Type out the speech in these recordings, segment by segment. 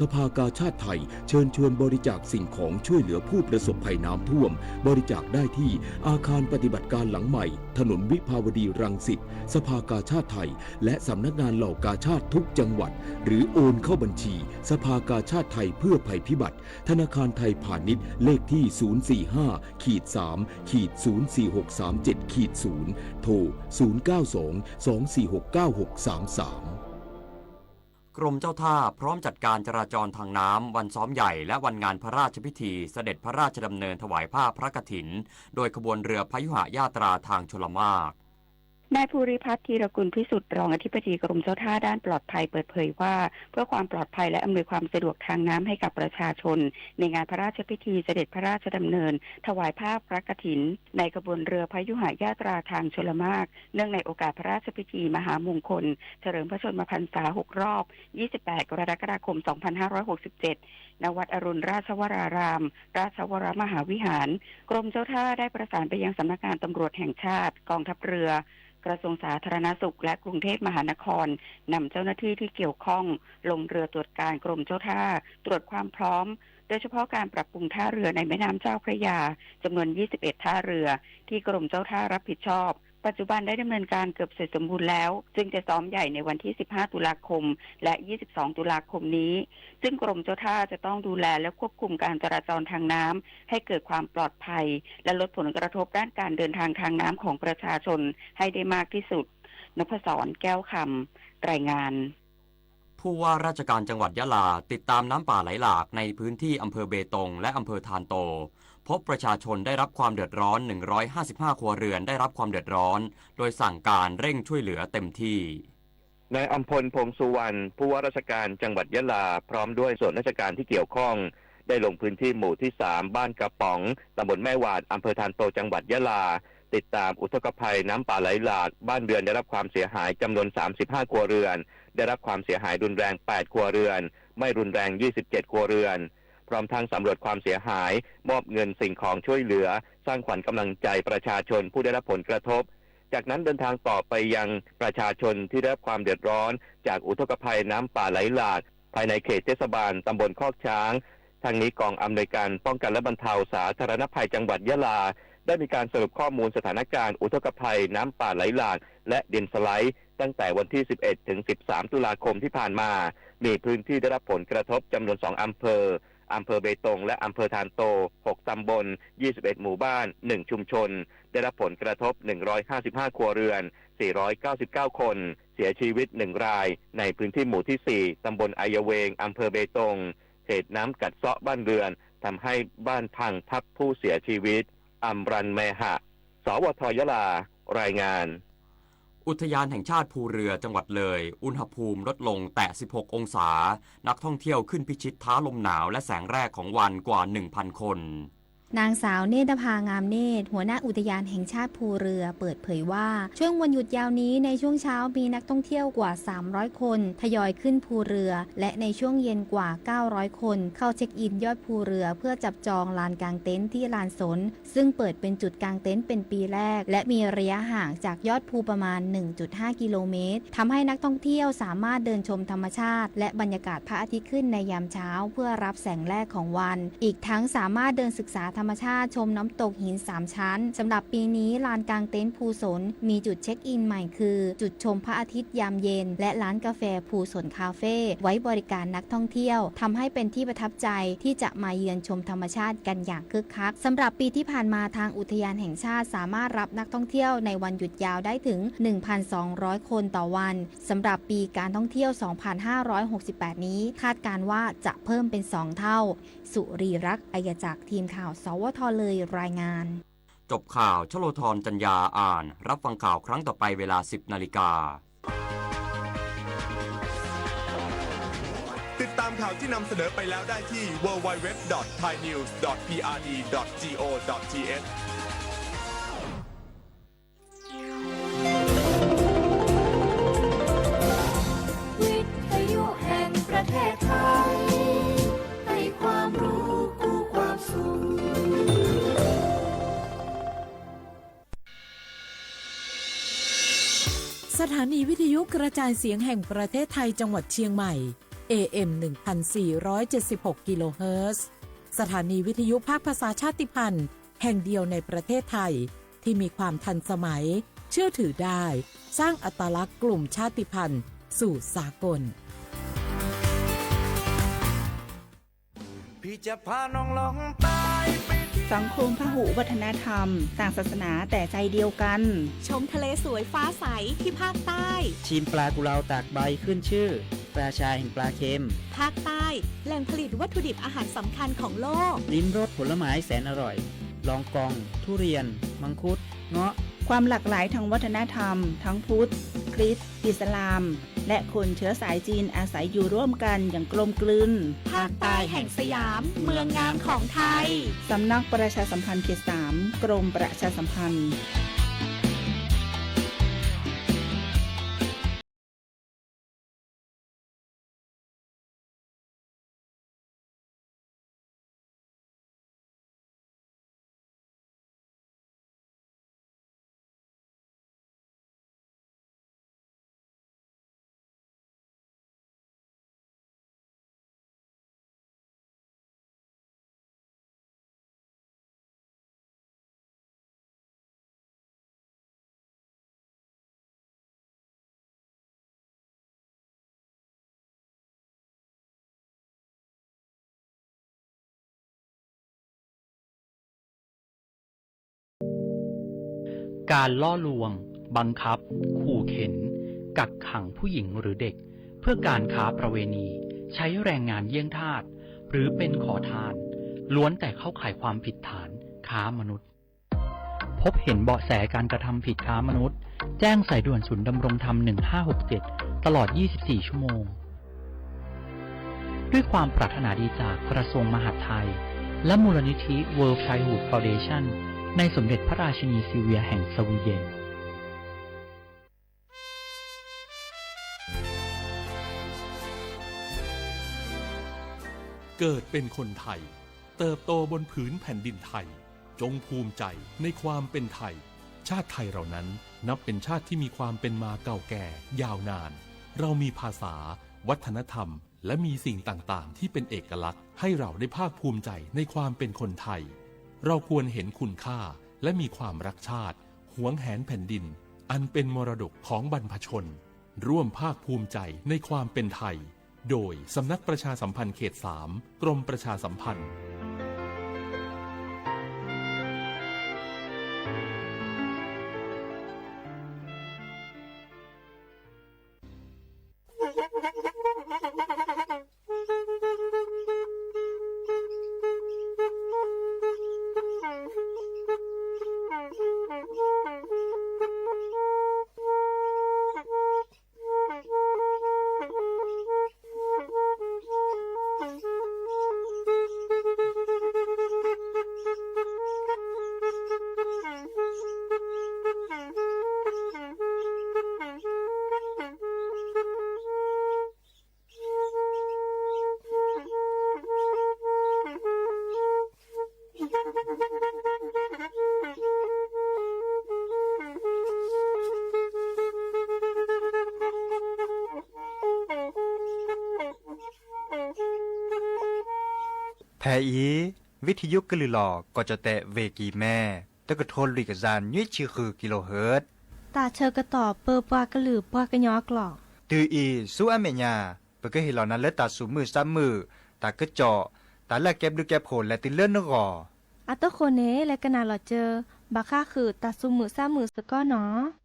สภากาชาดไทยเชิญชวนบริจาคสิ่งของช่วยเหลือผู้ประสบภัยน้ำท่วม บริจาคได้ที่อาคารปฏิบัติการหลังใหม่ ถนนวิภาวดีรังสิต สภากาชาดไทย และสำนักงานเหล่ากาชาดทุกจังหวัด หรือโอนเข้าบัญชี สภากาชาดไทยเพื่อภัยพิบัติ ธนาคารไทยพาณิชย์ เลขที่ ศูนย์สี่ห้า ขีด สาม ขีด ศูนย์สี่หกสามเจ็ด ขีด ศูนย์ โทร ศูนย์เก้าสอง สองสี่หก เก้าหกสามสาม กรมเจ้าท่าพร้อมจัดการจราจรทางน้ำ วันซ้อมใหญ่และวันงานพระราชพิธีเสด็จพระราชดำเนินถวายผ้าพระกฐิน โดยขบวนเรือพยุหยาตราทางชลมาก นายภูริพัฒน์ ธีรกุลพิสุทธิ์ รองอธิบดีกรมเจ้าท่าด้านปลอดภัยเปิดเผยว่า เพื่อความปลอดภัยและอำนวยความสะดวกทางน้ำให้กับประชาชน ในงานพระราชพิธีเสด็จพระราชดำเนิน ถวายผ้าพระกฐิน ในขบวนเรือพยุหยาตราทางชลมาก เนื่องในโอกาสพระราชพิธีมหามงคล เฉลิมพระชนมพรรษา หก รอบ ยี่สิบแปด กรกฎาคม สองพันห้าร้อยหกสิบเจ็ด ณ วัดอรุณราชวราราม ราชวรมหาวิหาร กรมเจ้าท่าได้ประสานไปยังสำนักงานตำรวจแห่งชาติ กองทัพเรือ กระทรวงสาธารณสุข และกรุงเทพมหานคร นำเจ้าหน้าที่ที่เกี่ยวข้อง ลงเรือตรวจการกรมเจ้าท่า ตรวจความพร้อม โดยเฉพาะการปรับปรุงท่าเรือในแม่น้ำเจ้าพระยา จำนวน ยี่สิบเอ็ด ท่าเรือ ที่กรมเจ้าท่ารับผิดชอบ ปัจจุบันได้ดำเนินการเกือบเสร็จสมบูรณ์แล้ว ซึ่งจะซ้อมใหญ่ในวันที่ สิบห้า ตุลาคม และ ยี่สิบสอง ตุลาคมนี้ ซึ่งกรมเจ้าท่าจะต้องดูแลและควบคุมการจราจรทางน้ำ ให้เกิดความปลอดภัย และลดผลกระทบด้านการเดินทางทางน้ำของประชาชนให้ได้มากที่สุด นพศร แก้วคำ รายงาน ผู้ว่าราชการจังหวัดยะลาติดตามน้ำป่าไหลหลากในพื้นที่อำเภอเบตงและอำเภอทานโต พบประชาชนได้รับความเดือดร้อน หนึ่งร้อยห้าสิบห้า ครัวเรือนได้รับความเดือดร้อน โดยสั่งการเร่งช่วยเหลือเต็มที่ นายอำพล พงษ์สุวรรณ ผู้ว่าราชการจังหวัดยะลา พร้อมด้วยส่วนราชการที่เกี่ยวข้อง ได้ลงพื้นที่หมู่ที่ สาม บ้านกระป๋อง ตำบลแม่หวาด อำเภอทานโต จังหวัดยะลา ติดตามอุทกภัยน้ำป่าไหลหลาก บ้านเรือนได้รับความเสียหายจำนวน สามสิบห้า ครัวเรือน ได้รับความเสียหายรุนแรง แปด ครัวเรือน ไม่รุนแรง ยี่สิบเจ็ด ครัวเรือน พร้อมทั้งสำรวจความเสียหาย มอบเงินสิ่งของช่วยเหลือ สร้างขวัญกำลังใจประชาชนผู้ได้รับผลกระทบ จากนั้นเดินทางต่อไปยังประชาชนที่ได้รับความเดือดร้อนจากอุทกภัยน้ำป่าไหลหลาก ภายในเขตเทศบาลตำบลคอกช้าง ทั้งนี้กองอำนวยการป้องกันและบรรเทาสาธารณภัยจังหวัดยะลา ได้มีการสรุปข้อมูลสถานการณ์อุทกภัยน้ำป่าไหลหลาก และดินสไลด์ ตั้งแต่วันที่ สิบเอ็ด ถึง สิบสาม ตุลาคมที่ผ่านมา มีพื้นที่ได้รับผลกระทบจำนวน สอง อำเภอ อำเภอเบตงและอำเภอทานโต หก ตำบล ยี่สิบเอ็ด หมู่บ้าน หนึ่ง ชุมชน ได้รับผลกระทบ หนึ่งร้อยห้าสิบห้า ครัวเรือน สี่ร้อยเก้าสิบเก้า คน เสียชีวิต หนึ่ง ราย ในพื้นที่หมู่ที่ สี่ ตำบลอายเวง อำเภอเบตง เหตุน้ำกัดเซาะบ้านเรือน ทำให้บ้านพังทับผู้เสียชีวิต อัมรัน แมหะ สวท ยะลา รายงาน อุทยานแห่งชาติภูเรือจังหวัดเลย อุณหภูมิลดลงแตะ สิบหก องศา นักท่องเที่ยวขึ้นพิชิตท้าลมหนาวและแสงแรกของวันกว่า หนึ่งพัน คน นางสาว เนตรภา งามเนตร หัวหน้าอุทยานแห่งชาติภูเรือ เปิดเผยว่า ช่วงวันหยุดยาวนี้ในช่วงเช้ามีนักท่องเที่ยวกว่า สามร้อย คน ทยอยขึ้นภูเรือ และในช่วงเย็นกว่า เก้าร้อย คน เข้าเช็คอินยอดภูเรือเพื่อจับจองลานกางเต็นท์ที่ลานสน ซึ่งเปิดเป็นจุดกางเต็นท์เป็นปีแรก และมีระยะห่างจากยอดภูประมาณ หนึ่งจุดห้า กิโลเมตร ทำให้นักท่องเที่ยวสามารถเดินชมธรรมชาติ และบรรยากาศพระอาทิตย์ขึ้นในยามเช้า เพื่อรับแสงแรกของวัน อีกทั้งสามารถเดินศึกษาธรรมชาติชมน้ำตกหินสามชั้น สำหรับปีนี้ลานกางเต็นท์ภูสน มีจุดเช็คอินใหม่คือ จุดชมพระอาทิตย์ยามเย็น และร้านกาแฟภูสนคาเฟ่ ไว้บริการนักท่องเที่ยว ทำให้เป็นที่ประทับใจที่จะมาเยือนชมธรรมชาติกันอย่าง คึกคัก สำหรับปีที่ผ่านมาทางอุทยานแห่งชาติสามารถรับนักท่องเที่ยวในวันหยุดยาวได้ถึง หนึ่งพันสองร้อย คนต่อวัน สำหรับปีการท่องเที่ยว สองพันห้าร้อยหกสิบแปด นี้ คาดการณ์ว่าจะเพิ่มเป็น สอง เท่า สุรีรักษ์ อัยจักร ทีมข่าว สวท เลย รายงาน จบข่าว ชโลธร จัญญา อ่าน รับฟังข่าวครั้งต่อไปเวลา สิบ นาฬิกา ติดตามข่าวที่นำเสนอไปแล้วได้ที่ ดับเบิลยู ดับเบิลยู ดับเบิลยู ดอท ไทยนิวส์ ดอท พีอาร์ดี ดอท จี โอ ดอท ที เอช วิทยุแห่งประเทศไทย ให้ความรู้คู่ความสุข สถานีวิทยุกระจายเสียงแห่งประเทศไทยจังหวัดเชียงใหม่ เอ เอ็ม หนึ่งพันสี่ร้อยเจ็ดสิบหกกิโลเฮิรตซ์ สถานีวิทยุภาคภาษาชาติพันธุ์แห่งเดียวในประเทศไทยที่มีความทันสมัย เชื่อถือได้ สร้างอัตลักษณ์กลุ่มชาติพันธุ์สู่สากล สังคมพหุวัฒนธรรม ต่างศาสนาแต่ใจเดียวกัน ชมทะเลสวยฟ้าใสที่ภาคใต้ ชิมปลากุเลาตากใบขึ้นชื่อ ราชาแห่งปลาเค็ม ภาคใต้ แหล่งผลิตวัตถุดิบอาหารสำคัญของโลก ลิ้มรสผลไม้แสนอร่อย ลองกอง ทุเรียน มังคุด เงาะ ความหลากหลายทางวัฒนธรรม ทั้งพุทธ คริสต์ อิสลาม และคนเชื้อสายจีนอาศัยอยู่ร่วมกันอย่างกลมกลืน ภาคใต้แห่งสยาม เมืองงามของไทย สำนักประชาสัมพันธ์เขตสาม กรมประชาสัมพันธ์ การล่อลวง บังคับ ขู่เข็น กักขังผู้หญิงหรือเด็ก เพื่อการค้าประเวณี ใช้แรงงานเยี่ยงทาส หรือเป็นขอทาน ล้วนแต่เข้าข่ายความผิดฐานค้ามนุษย์ พบเห็นเบาะแสการกระทำผิดค้ามนุษย์ แจ้งสายด่วนศูนย์ดำรงธรรม หนึ่งห้าหกเจ็ด ตลอด ยี่สิบสี่ ชั่วโมง ด้วยความปรารถนาดีจากกระทรวงมหาดไทย และมูลนิธิ World Childhood Foundation ในสมเด็จพระราชินีซิลเวียแห่งสวีเดน เกิดเป็นคนไทย เติบโตบนผืนแผ่นดินไทย จงภูมิใจในความเป็นไทย ชาติไทยเรานั้นนับเป็นชาติที่มีความเป็นมาเก่าแก่ยาวนาน เรามีภาษา วัฒนธรรม และมีสิ่งต่างๆ ที่เป็นเอกลักษณ์ ให้เราได้ภาคภูมิใจในความเป็นคนไทย เราควรเห็นคุณค่า และมีความรักชาติ หวงแหนแผ่นดิน อันเป็นมรดกของบรรพชน ร่วมภาคภูมิใจในความเป็นไทย โดยสำนักประชาสัมพันธ์เขตสาม กรมประชาสัมพันธ์ ဖဲအံၤ ဝံထယုကလုာ်လီၤ ကီၢ်ကၠီၣ်တဲၣ် ဝ့ၢ်ကံၤမဲ တကထိလွံၢ်ကယၤနွံဆံဃုကံလိဟၢၣ် တၢ်ဆၢကတီၢ်ပၢပှၤကလုာ်ပှၤကညီအကျိာ် တုၤအံၤဆူအမဲာ်ညါ ပကဟ့ၣ်လီၤနၤလၢတၢ်သူၣ်မုာ်သးမုာ် တၢ်ကစီၣ် တၢ်လၢအကဲဘျုးကဲဖှိၣ်လဲၤတုၤလၢနဂီၢ် အတဃိန့ၣ် လဲၤကနၣ်လီၤစၢၤ ဘၣ်ဃးဃုာ်တၢ်သူၣ်မုာ်သးမုာ်စ့ၢ်ကီးနီၤ.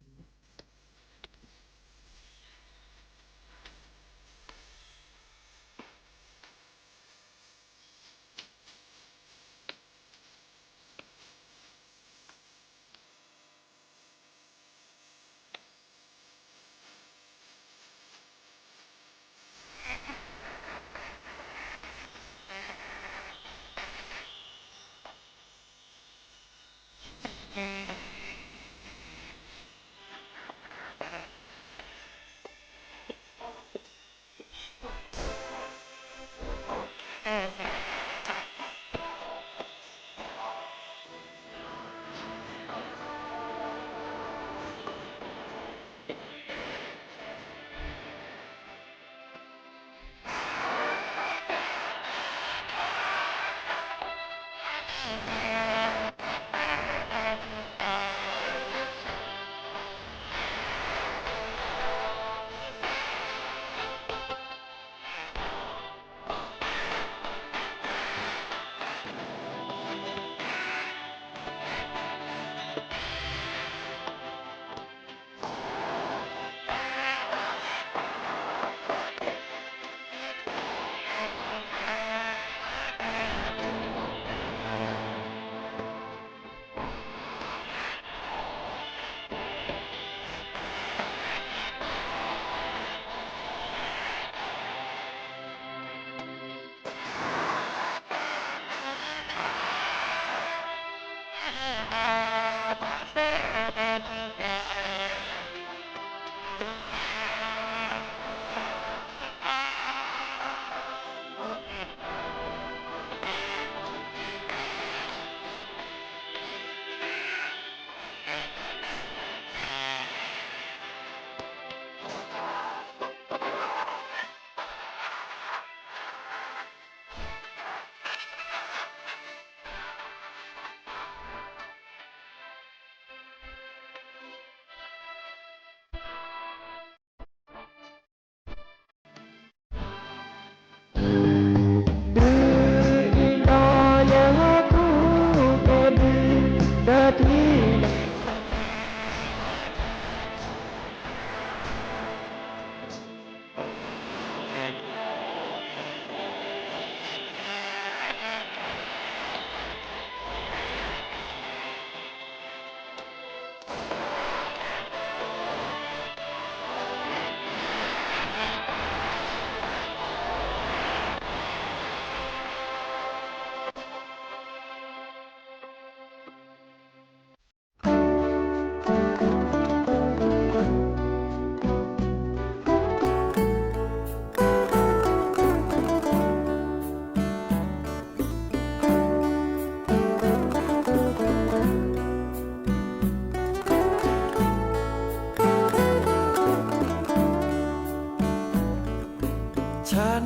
ฉัน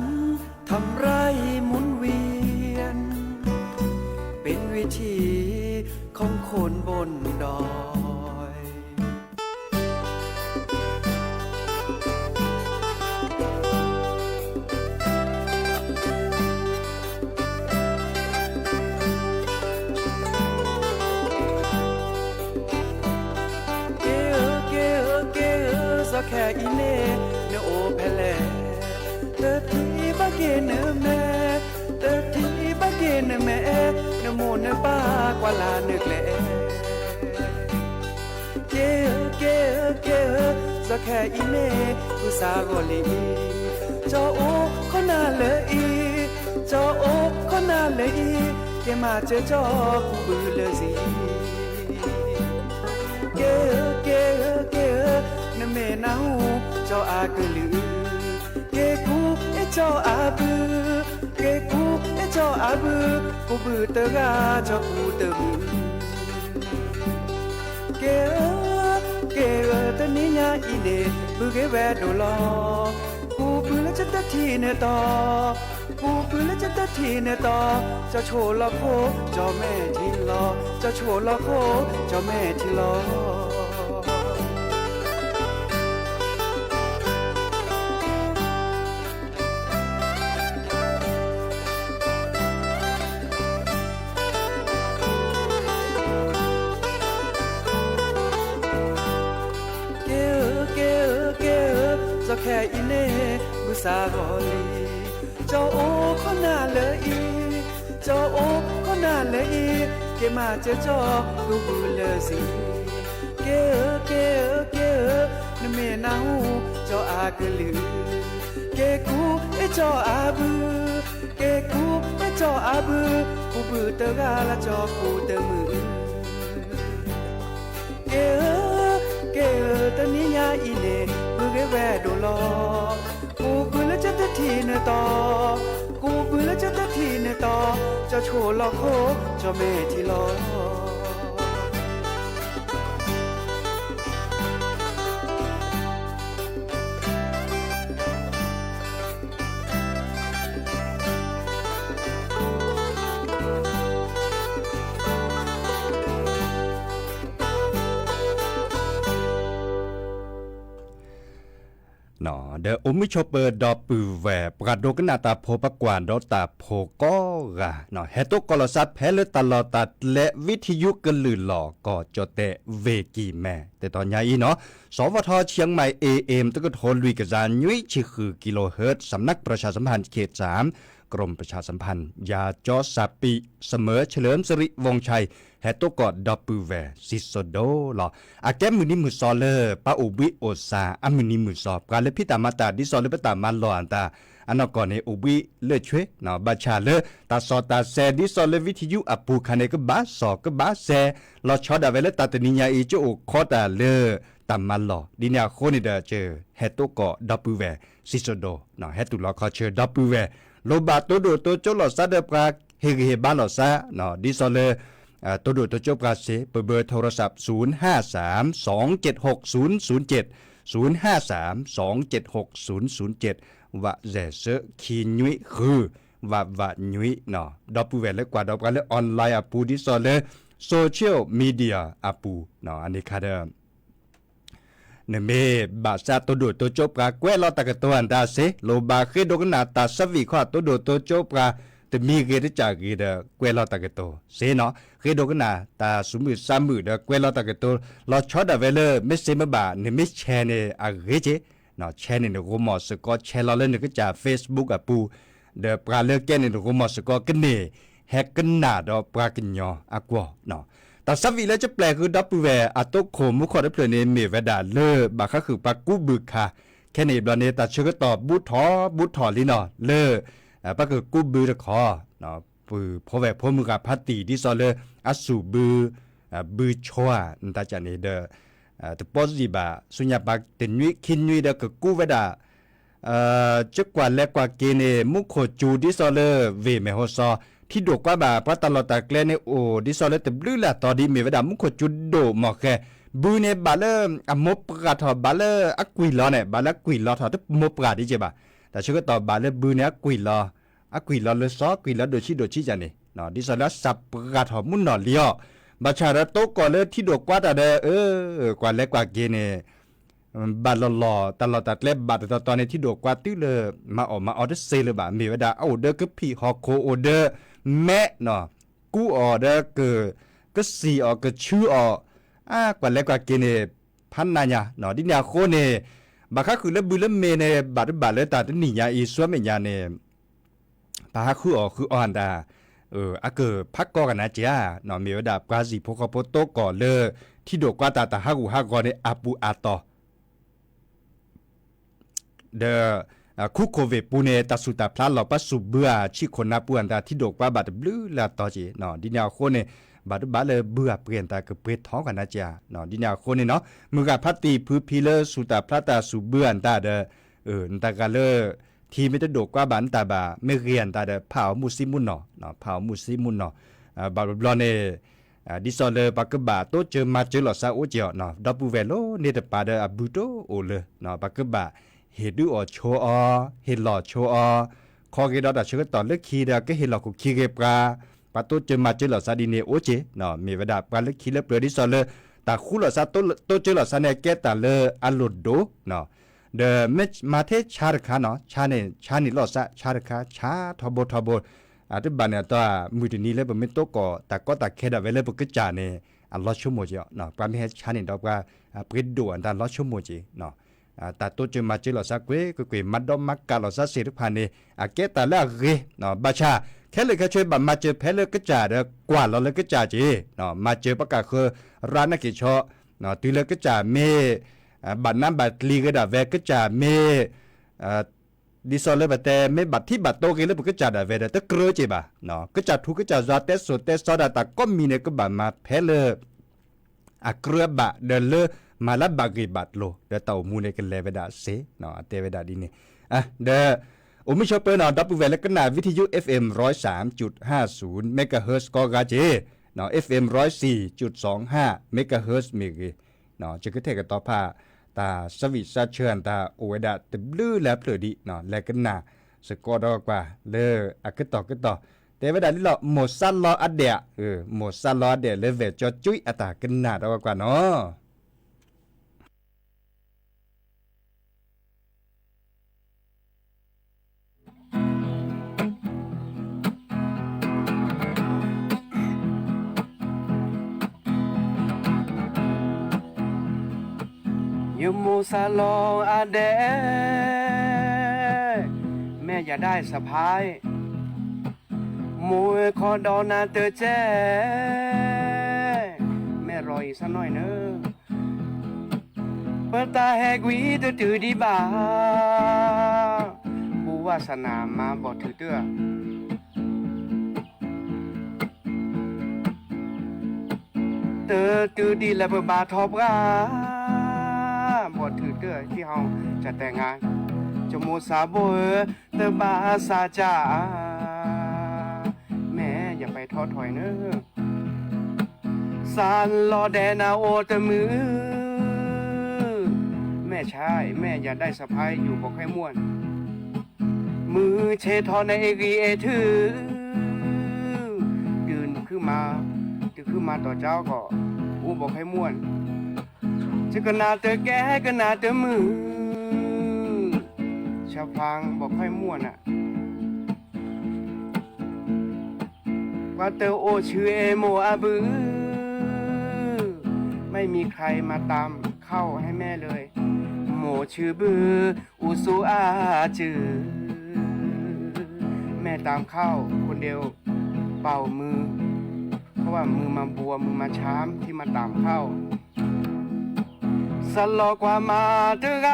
ทำไร่หมุนเวียน เป็นวิถีของคนบนดอย က့ၤဧၢ က့ၤဧၢ က့ၤဧၢ စီၤခဲအံၤန့ၣ် နအိၣ်ဖဲလဲၣ်, တထံၣ်ဘၣ်က့ၤနမဲာ်, တထံၣ်ဘၣ်က့ၤနမဲာ်, နမိၢ်နပၢ်ကွၢ်လၢ်နကျဲ က့ၤဧၢ က့ၤဧၢ က့ၤဧၢ, စီၤခဲအံၤန့ၣ် ဘုၣ်စၢ်ဂီၤလံအံၤ, ကၠီအိၣ်ခိၣ်နၢ်လၢအံၤ, ကၠီအိၣ်ခိၣ်နၢ်လၢအံၤ, က့ၤမၤစၢၤကၠီကူဘုလၢာ်စံ က့ၤဧၢ က့ၤဧၢ က့ၤဧၢ, နမ့ၢ်နၢ်ဟူ ကၠီအကလုၢ်, က့ၤကူအဲၣ်ကၠီအဘု, က့ၤကူအဲၣ်ကၠီအဘု, ကူဘုတဂၤ ကၠီကူတမုာ် က့ၤဧၢ က့ၤဧၢ တနံၤညါအံၤန့ၣ် ဘုဂ့ၤဝဲဒိၣ်လီၤ, ကူဘုလၢကတထံၣ်နတီၤ, ကူဘုလၢကတထံၣ်နတီၤ, ကၠီဆိၣ်လီၤခိၣ် ကၠီမဲာ်ထံလီၤ, ကၠီဆိၣ်လီၤခိၣ် ကၠီမဲာ်ထံလီၤ က့ၤဧၢ က့ၤဧၢ က့ၤဧၢ, စီၤခဲအံၤန့ၣ် ဘုၣ်စၢ်ဂီၤလံ, ကၠီအိၣ်ခိၣ်နၢ်လၢအံၤ, ကၠီအိၣ်ခိၣ်နၢ်လၢအံၤ, က့ၤမၤစၢၤကၠီကူဘုလၢာ်စံ က့ၤဧၢ က့ၤဧၢ က့ၤဧၢ, နမ့ၢ်နၢ်ဟူ ကၠီအကလုၢ်, က့ၤကူအဲၣ်ကၠီအဘု, က့ၤကူအဲၣ်ကၠီအဘု, ကူဘုတဂၤလၢကၠီကူတမုာ် က့ၤဧၢ က့ၤဧၢ တနံၤညါအံၤန့ၣ် ဘုဂ့ၤဝဲဒိၣ်လီၤ, ကူဘုလၢကတထံၣ်နတီၤ, ကူဘုလၢကတထံၣ်နတီၤ, ကၠီဆိၣ်လီၤခိၣ် ကၠီမဲာ်ထံလီၤ ဒီးအိၣ်မုာ်ဆိးပၢၤဒီပုၢ်ဝဲၢ် ပှၤဒိကနၣ်တၢ်ဖိ ပှၤကွၢ်ဒီးတၢ်ဖိကိးဂၤ, ဟဲတိၢ်ကီၢ်လီၤစၢ်ဖဲလၢတၢ်လီၢ်တၢ်ကျဲ ဝံထယုကလုၢ်လီၤ ကီၢ်ကၠီၣ်တဲၣ် ဝ့ၢ်ကံၢ်မဲ တတီၤညါအံၤနီၤ, สวท เชียงใหม่ เอเอ็ม တကထိလွံၢ်ကယၤနွံဆံဃုကီၢ် สำนักประชาสัมพันธ์เขตสาม กรมประชาสัมพันธ์ ยาจอสปี เสมอ เฉลิมสิริวงศ์ชัย ဟဲတိၢ်ကီၢ်ဒီပုၢ်ဝဲၢ် စံၣ်စိၤဒိၣ်လီၤ. အကဲမုၢ်နံၤမုၢ်သီလၢ ပှၤအိၣ်ဘှံးအိၣ်စၢ်အမုၢ်နံၤမုၢ်သီ, ပှၤလၢဖံးတၢ်မၤတၢ် ဒ်သိးလၢပတၢ်မၤလီၢ်အတၢ် အနီၢ်ကီၢ်န့ၣ် အိၣ်ဘှံးလၢာ်ဆှ့, ဘၣ်ဆၣ်လၢ တၢ်စီၣ်တၢ်ဆဲး ဒ်သိးလၢဝံထယုအပူၤခါန့ၣ် ကဘၣ်စီၣ်ကဘၣ်ဆဲး, လီၤဆီဒၣ်ဝဲလၢတၢ်တနံၤညါအံၤ ကအိၣ်ခိးတၢ်လၢ တၢ်မၤလီၢ်, ဒ်န့ၣ်အဃိန့ၣ်ဒီး ဟဲတိၢ်ကီၢ်ဒီပုၢ်ဝဲၢ် စံၣ်စိၤဒိၣ်, ဟဲတူၢ်လီၤခီဆၢဒီပုၢ်ဝဲၢ်, လိၣ်ဘၣ်တိၢ်ဒိၣ်တိၢ်ကၠိလိာ်သးဒီးပှၤဟ့ၣ်ဂံၢ်ဟ့ၣ်ဘါလိာ်သး, ဒ်သိးလၢ တိၢ်ဒိၣ်တိၢ်ကၠိပှၤစ့ၢ်, ပဘၢ โทรศัพท์ ศูนย์ห้าสาม สองเจ็ดหก ศูนย์ศูนย์เจ็ด, ศูนย์ห้าสาม สองเจ็ดหก ศูนย์ศูนย์เจ็ด, ဝးစဲးစၢ ခံနွံဃု, ဝးဝးနွံ, ဒီပုၢ်ဝဲၢ်လၢကွၢ်ဒီးပှၤလၢ online အပူၤ ဒ်သိးလၢ social media အပူၤ, အန့ၣ်ခါဒီး နမ့ၢ်ဘၣ်ဆၣ်တိၢ်ဒိၣ်တိၢ်ကၠိပှၤ ကွဲးလီၤတၢ်ကတိၤအတၢ်စ့ၢ်, လိၣ်ဘၣ်ဃ့ဒိကနၣ်တၢ်ဆၢဝံၣ်ခီ တိၢ်ဒိၣ်တိၢ်ကၠိပှၤ တမံၤဂ့ၤတကၢ်ဂ့ၤဒီး ကွဲးလီၤတၢ်ကတိၤစ့ၢ်နီၤ, ဃ့ဒိကနၣ်တၢ်စူၤမုၢ်ဆါမုၢ်ဒီး ကွဲးလီၤတၢ်ကတိၤ လီၤဆီဒၣ်ဝဲလၢ မ့ၢ်စ့မ့ၢ်ဘၣ် နမ့ၢ် share န့ၣ် အဂ့ၤက့ၢ်, share န့ၣ် နဂိၢ်မီၢ်စ့ၢ်ကီး share လီၤလၢနကစၢ် Facebook အပူၤ, ဒီးပှၤလၢကဲန့ၣ် နဂိၢ်မီၢ်စ့ၢ်ကီး ကန့ၢ်ဟဲကနၣ်ဒီးပှၤကညီအကွီၢ် တၢ်ဆၢဝံၣ်လၢကပျဲၢ်ဃုာ်ဒီပုၢ်ဝဲၢ် အတိၢ်ခိၣ်မူခိၣ်တဖျၢၣ်န့ၣ် မ့ၢ်ဝဲဒၣ်လၢ ဘၣ်ဃးဃုာ်ပှၤကူးဘုခါ, ခဲန့ၣ်ဘျီန့ၣ် တၢ်ဆၢကတီၢ်ဘူးထီၣ်ဘူးထီၣ်လံနီၤ လၢ ပှၤကကူးဘုတခီ, ပုၢ်ဖိဝဲၢ်ဖိမုၢ်ဂၤဖးတံၢ် ဒ်သိးလၢ အစူၢ်ဘု ဘုဆိဧါ နတၢ်ကၢ်န့ၣ်ဒီး တပီစံးဘၣ် ဆူညါပှၤတနွံခံနွံဒီး ကကူးဝဲဒၣ် ကကွၢ်လဲၤကွၢ်က့ၤန့ၣ် မူခိၣ်စူၤဒ်သိးလၢ ဝ့ၢ်မဲာ်ဟီစီ, ထံဒိၣ်ကွၢ်ဘၣ် ပှၤတၢ်လီၢ်တၢ်ကျဲန့ၣ်အိၣ် ဒ်သိးလၢတဘျုးလၢ်တီၤဒ် မ့ၢ်ဝဲဒၣ်မူခိၣ်စူၤဒိၣ်မီၢ်ဃဲ, ဘုန့ၣ်ဘၣ်လၢ အမိၢ်ပှၢ်ထီၣ် ဘၣ်လၢအကွံာ်လီၤန့ၣ် ဘၣ်လၢအကွံာ်လီၤထီၣ် တမိၢ်ပှၢ်ဒ်က့ၢ်ဘၣ်, တၢ်ဆၢကတီၢ်ဘၣ်လၢဘုန့ၣ်အကွံာ်လီၤ, အကွံာ်လီၤလၢစီ ကွံာ်လီၤဒိၣ်ဆံးဒိၣ်ဆံးကၢ်န့ၣ် ဒ်သိးလၢအစၢ်ပှၢ်ထီၣ်မူနီၢ်လံအီၤ, ဘၣ်ဆၣ်ဒီးတိၢ်ကီၢ်လၢထံဒိၣ်ကွၢ်တၢ်ဒီး အၢ ကွၢ်လဲၤကွၢ်က့ၤန့ၣ် ဘၣ်လီၤလီၤ တၢ်လီၢ်တၢ်ကျဲဘၣ်တတီၤတီၤန့ၣ် ထံဒိၣ်ကွၢ်တုၤလၢ မၤအီၣ်မၤအီတစ့လၢၤဘၣ် မ့ၢ်ဝဲဒၣ် အအိၣ်ဒီးကဖံးဟီၣ်ခိၣ်အိၣ်ဒီး မဲးနီၤ ကူးအီၤဒီးက ကစံၣ်အီၤကဆူအီၤ, အါ ကွၢ်လဲၤကွၢ်က့ၤန့ၣ် ဖးနးညါနီၤ ဒ်န့ၣ်အဃိန့ၣ် ဘၣ်ဃးဃုာ်လၢဘုလၢမ့ၢ်န့ၣ် ဘၣ်တဘၣ်လၢတၢ်တနံၣ်ညါအံၤ ဆူမဲာ်ညါန့ၣ် ပဟးဃုအီၤဃုအီၤတၢ် အကဖးကီကနၣ်က့ၤဧါ, မ့ၢ်ဝဲဒၣ်ပှၤစံၣ်ဖိဃီဖိတိၢ်ကီၢ်လၢ ထံဒိၣ်ကွၢ်တၢ်တၢ်ဟးဂူာ်ဟးဂီၤန့ၣ် အပူၤအတီၤ ဒီး ခူ COVID ပူၤန့ၣ် တၢ်ဆူၣ်တၢ်ဖျါလီၤ ပှၤစူၢ်ဘုဧါ ဆံးခိၣ်နၢ်ပူၤအတၢ်ထံဒိၣ်ကွၢ်ဘၣ်တဘျုးလၢ်တီၤက့ၤ, ဒ်န့ၣ်အဃိန့ၣ် ဘၣ်တဘၣ်လၢဘုအပှ့ၤအတၢ်ကပှ့ၤထီၣ်ကနၣ်က့ၤဧါ, ဒ်န့ၣ်အဃိန့ၣ်နီၤ မုၢ်ဂၤဖးတံၢ်ဖုဖံလၢဆူၣ်တၢ်ဖျါတၢ်စူၢ်ဘုအတၢ်ဒီး နတၢ်ဂၤလၢ ထံမ့ၢ်တဒိၣ်ကွၢ်ဘၣ်နတၢ်ဘၣ် မ့ၢ်ဂ့ၤအတၢ်ဒီး ဖးအီၤမုၢ်ဆံးမုၢ်နီၢ်, ဖးအီၤမုၢ်ဆံးမုၢ်နီၢ်, ဘၣ်ဘျီဘျီန့ၣ် ဒ်သိးလၢပှၤကဘၣ်တိစၢၤမၤစၢၤလိာ်သးအိၣ်က့ၤအီၤ, ဒီပုၢ်ဝဲၢ်လၢန့ၣ်တပၤဒီးအဘုတအိၣ်လၢ ပှၤကဘၣ်ဟ့ၣ်ဒုးအီၣ်ဆိအီၤ, ဟ့ၣ်လီၤဆိအီၤ, ခီဂ့ၤဒီးတၢ်ဆၢကတီၢ်လၢခံဒီး ကဟ့ၣ်လီၤခိၣ်ခံဂ့ၤပှၤ, ပှၤတိစၢၤမၤစၢၤလိာ်သးဒ်န့ၣ်အိၣ်က့ၤ, မ့ၢ်ဝဲဒၣ်ပှၤလၢခံလၢပျၢၤဒ်သိးလၢ တၢ်ဃူလိာ်သး တိစၢၤလိာ်သးန့ၣ် ကဲတၢ်လၢအလိၣ်ဒိၣ် ဒီးမ့ၢ်မၤထဲဆါတခါနီၤ, ဆါန့ၣ် ဆါန့ၣ်လိာ်သး ဆါတခါ ဆါထီဘိထီဘိ, တဘၣ်န့ၣ်အတီၢ် မုၢ်တနံၤလၢပမ့ၢ်တိၢ်ကီၢ်တၢ်ကီတၢ်ခဲဒၣ်ဝဲလၢပကစၢ်န့ၣ် အလီၤဆိကမိၣ်က့ၤအီၤ, ပှၤမ့ၢ်ဟဲဆါန့ၣ်ဒီးပှၤ ပှ့ၤဒိၣ်အတၢ်လီၤဆိကမိၣ်က့ၤ တၢ်တိစၢၤမၤစၢၤလိာ်သးကွ့ၢ်ကွ့ၢ်ကွ့ၢ် မၤဒီးမၤကၣ်လိာ်သးစ့ၢ်တဖၣ်န့ၣ် အကဲတၢ်လၢအဂ့ၤ, ဘၣ်ဆၣ် ခဲလၢာ်ခဲဆ့ဘၣ်မၤစၢၤဖဲလၢကစၢ်ဒီးကွၢ်လီၤလၢကစၢ်က့ၤ, မၤစၢၤပကၢ်ဃၢရါနာ်က့ၤဆီ, တုၤလၢကစၢ်မ့ၢ် ဘၣ်နးဘၣ်ကျံၤဂ့ၤဒၣ်ဝဲ ကစၢ်မ့ၢ် ဒ်သိးလၢပတဲမ့ၢ်ဘၣ်ထံၣ်ဘၣ်တိၢ်ဂ့ၤလၢပကစၢ်ဒၣ်ဝဲဒီး တကြၢးက့ၤဘၣ်, ကစၢ်ထူကစၢ်ယွၤတဲစိၤတဲစီဒၣ်တၢ်ကိးမံၤန့ၣ် ကဘၣ်မၤဖဲလၢ အကြၢးအဘၣ် ဒီးလၢမၤလၢဘၣ်ဂ့ၢ်ဘၣ်ကျိၤ ဒီးတၢ်အိၣ်မူန့ၣ်ကလဲၤဝဲဒၣ်စ့ၢ်, အတဲဝဲဒၣ်ဒ်န့ၣ်, ဒီး အိၣ်မုာ်ဆိးပၢၤနီၤ ဒီပုၢ်ဝဲၢ်လၢကနၣ် ဝံထယု FM ร้อยสามจุดห้าศูนย์ megahertz ကိးဂၤက့ၤ, FM ร้อยสี่จุดสองห้า megahertz မ့ၢ်ဂ့ၤ ယကထဲၣ်ကတီၤဖး တၢ်ဆၢဝံၣ်ဆၢဆၢအတၢ်အိၣ်ဝဲဒၣ်တဘျုးလၢအဖျၢၣ်ဒံး လဲၤကနၣ်စ့ၢ်ကီးဒီးကွၢ်လၢအကတီၢ်ကတီၢ်, တဲဝဲဒၣ်လံလီၤ မိၢ်စါလီၤအဒဲး, မိၢ်စါလီၤအဒဲးလၢ ဝဲၢ်ကၠီကွံအတၢ်ကနၣ်ဒီးကွၢ်နီၤ. မိၢ်စၢ်လီၤအဒဲး, แม่อยากได้สะใภ้, မိၢ်ဧၢ ခီဒီးနၤတကဲး, แม่รออีกสักหน่อยเนอะ, ပတၢ်ဟဲကွံတတုၤဒံးဘၣ်, บุญวาสนามาบ่ถือเตื้อ တတုၤဒံးလၢပဘါထီၣ်ပှၢ်, บ่ถือเตื้อที่เราจะแต่งงาน, ယမိၢ်စၢ်ဘိဧၢ, တဘၣ်စးကၢ်ဧါ, แม่อย่าไปท้อถอยเนอะ, စၢ်လီၤဒဲးနၤအိၣ်တမုာ်, แม่ใช่, แม่อยากได้สะใภ้อยู่บ่ค่อยม่วน, မုၢ်ဆ့ၣ်ထီၣ်နအ့ၣ်ဂံၢ်အ့ၣ်ထု, တုၤခုမါ, တုၤခုမါတီၤကၠီကီး, အိၣ်บ่ค่อยม่วน, ယကနၣ်တကဲ ကနၣ်တမုာ်, ချၢဖျါ บ่ค่อยม่วน อ่ะ ပှၤတအိၣ်ဆူအ့ၣ်မိၢ်အဘု, ไม่มีใครมาตำข้าวให้แม่เลย, မိၢ်ဆူဘု အိၣ်ဆူအစု, แม่ตำข้าวคนเดียว เป่ามือ, เพราะว่ามือมาบวม มือมาช้ำที่มาตำข้าว, စၢ်လီၤကွၢ်မါတဂၤ,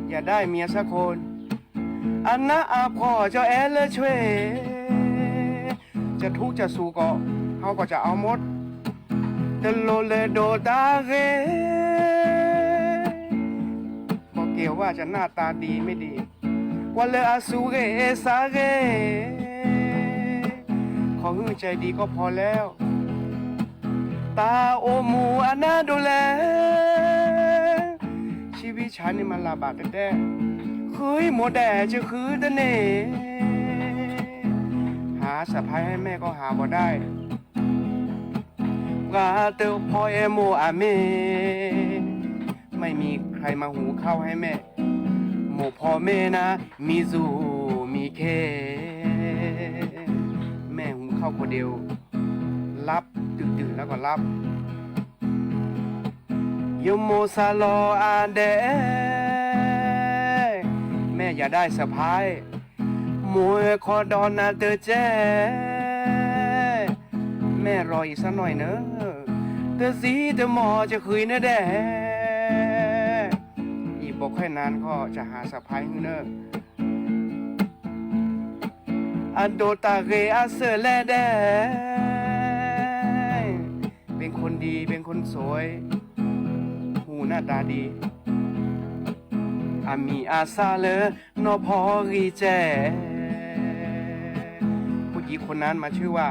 อยากได้เมียสักคน, အနးအဖှီၣ်ကၠီအဲၣ်လၢဆွ့ၣ်, จะทุกข์จะสุขก็ เขาก็จะเอาหมด, တလိၣ်လၢဒိးတၢ်ဂ့ၤ, บอกเกลว่าจะหน้าตาดีไม่ดี, ကွၢ်လၢအစုဂ့ၤအစၢ်ဂ့ၤ, ขอให้ใจดีก็พอแล้ว, တၢ်အိၣ်မူအနၢ်ဒိၣ်လဲၣ်, ชีวิตฉันนี่มันลำบากแต๊ๆ, ဃုမိၢ်ဒဲးကဃုတန့ၢ်, หาสะใภ้ให้แม่ก็หาบ่ได้, ပှၤတဖီအ့ၣ်မိၢ်အမ့ၢ်, ไม่มีใครมาหุงข้าวให้แม่, မိၢ်ဖီမ့ၢ်နၤ မံၤစူၢ်မံၤခဲ, แม่หุงข้าวคนเดียว หลับ ตื่นๆ แล้วก็หลับ, ယမိၢ်စၢ်လီၤအဒဲး, แม่อยากได้สะใภ้, မိၢ်ဧၢ ခီဒီးနၤတကဲး, แม่รออีกสักหน่อยเนอะ, တစံးတမီၢ်ကဃုနဒဲး, อีกบ่ค่อยนานก็จะหาสะใภ้ให้เนอะ, အဒိးတၢ်ဂ့ၤအစၢၤလဲၣ်ဒဲး, เป็นคนดี เป็นคนสวย, หูหน้าตาดี, အမံၤအသၣ်လၢနီၢ်ဖီဂံၢ်ကဲး, ผู้หญิงคนนั้นมาชื่อว่า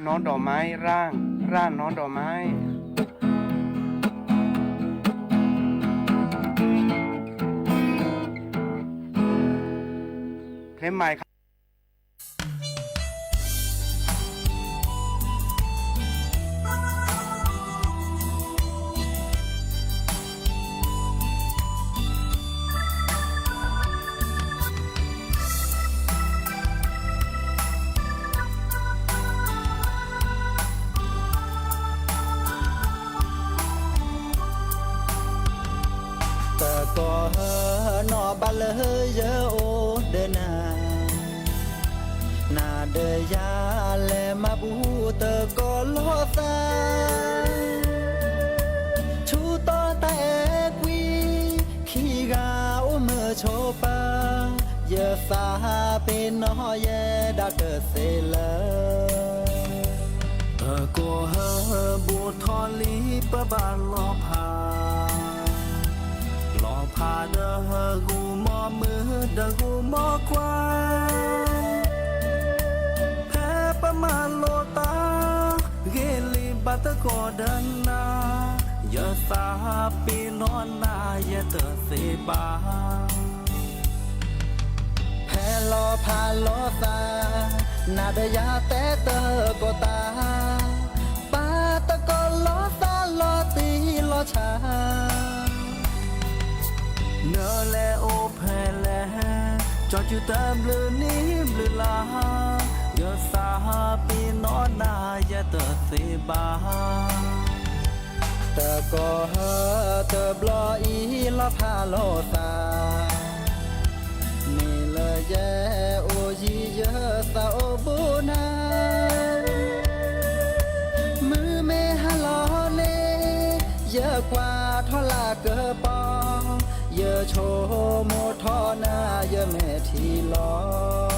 น้องดอกไม้ ร่าง ร่างน้องดอกไม้ เพลงใหม่ครับ တကီၢ်ဟၢနီၢ်ဘၣ်လၢယအိၣ်ဒီးနၤ, နၤဒီးယၤလဲၤမၤဘူၣ်တကီၢ်လီၤသး, ဆူတီတၢ်အဲၣ်ကွံ ခံဂၤအိၣ်မုာ်ဆိးပၢၤ, ယသးပ့ၤနီၣ်ယဲဒၣ်တသ့လၢ တကီၢ်ဟၢဘူးထီၣ်လံပဘၣ်လီၤဖး, လီၤဖးဒီးဂီၤမီၢ်မုၢ်ဒီးဂီၤမီၢ်ခွါ, ဖဲပမၤလိာ်တၢ် ဂ့ၤလံဘၣ်တကီၢ်ဒီးနၤ, ယသးပ့ၤနီၣ်နၤယဲတသ့ဘၣ်. ဖဲလီၤဖးလီၤသး, နၤဒီးယၤတဲတကီၢ်တၢ်, ပာ်တကီၢ်လီၤသးလီၤတံၢ်လီၤဆဲး နလဲၤအိၣ်ဖဲလဲၣ်, ကၠီစုတဘျုးနံၣ်ဘျုးလါ, ယသးပ့ၤနီၣ်နၤယဲတသ့ဘၣ်. တကီၢ်ဟၢတဘျီအံၤလီၤဖးလိာ်သး, မ့ၢ်လၢယဲအိၣ်ယံၤယသးအိၣ်ဘူးနၤ, မုၢ်မ့ၢ်ဟါလီၤန့ၣ် ယကွၢ်ထီၣ်လၢကပီၤ, ယဆိကမိၣ်ထီၣ်နၤ ယမဲာ်ထံလီၤ.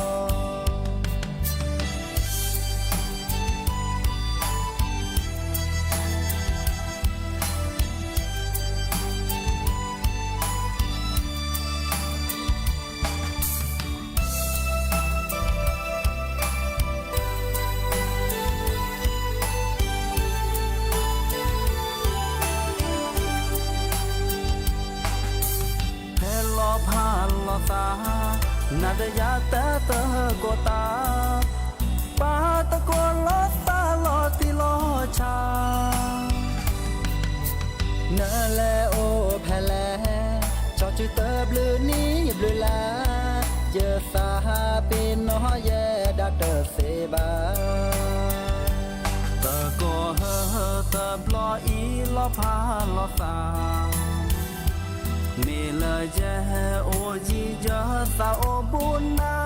ဖဲလီၤဖးလိာ်သး, နၤဒီးယၤတဲတၢ်ကိၢ်တၢ်, ပာ်သကိးလိာ်သးလီၤတံၢ်လီၤဆဲး, နလဲၤအိၣ်ဖဲလဲၣ်, ကၠီစုတဘျုးနံၣ်ဘျုးလါ, ယသးပ့ၤနီၣ်ယဲဒၣ်တသ့ဘၣ်. တကီၢ်ဟၢတဘျီအံၤလီၤဖးလိာ်သး, မ့ၢ်လၢယဲအိၣ်ယံၤယသးအိၣ်ဘူးနၤ,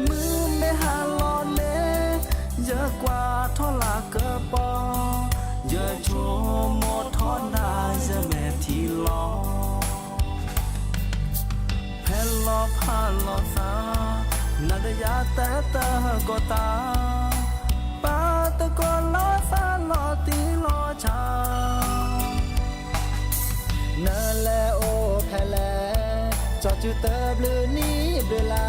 မုၢ်မ့ၢ်ဟါလီၤန့ၣ် ယကွၢ်ထီၣ်လၢကပီၤ, ယဆိကမိၣ်ထီၣ်နၤ ယမဲာ်ထံလီၤ. ဖဲလီၤဖးလိာ်သး, နၤဒီးယၤတဲတၢ်ကိၢ်တၢ်, ပာ်သကိးလိာ်သးလီၤတံၢ်လီၤဆဲး, နလဲၤအိၣ်ဖဲလဲၣ်, ကၠီစုတဘျုးနံၣ်ဘျုးလါ,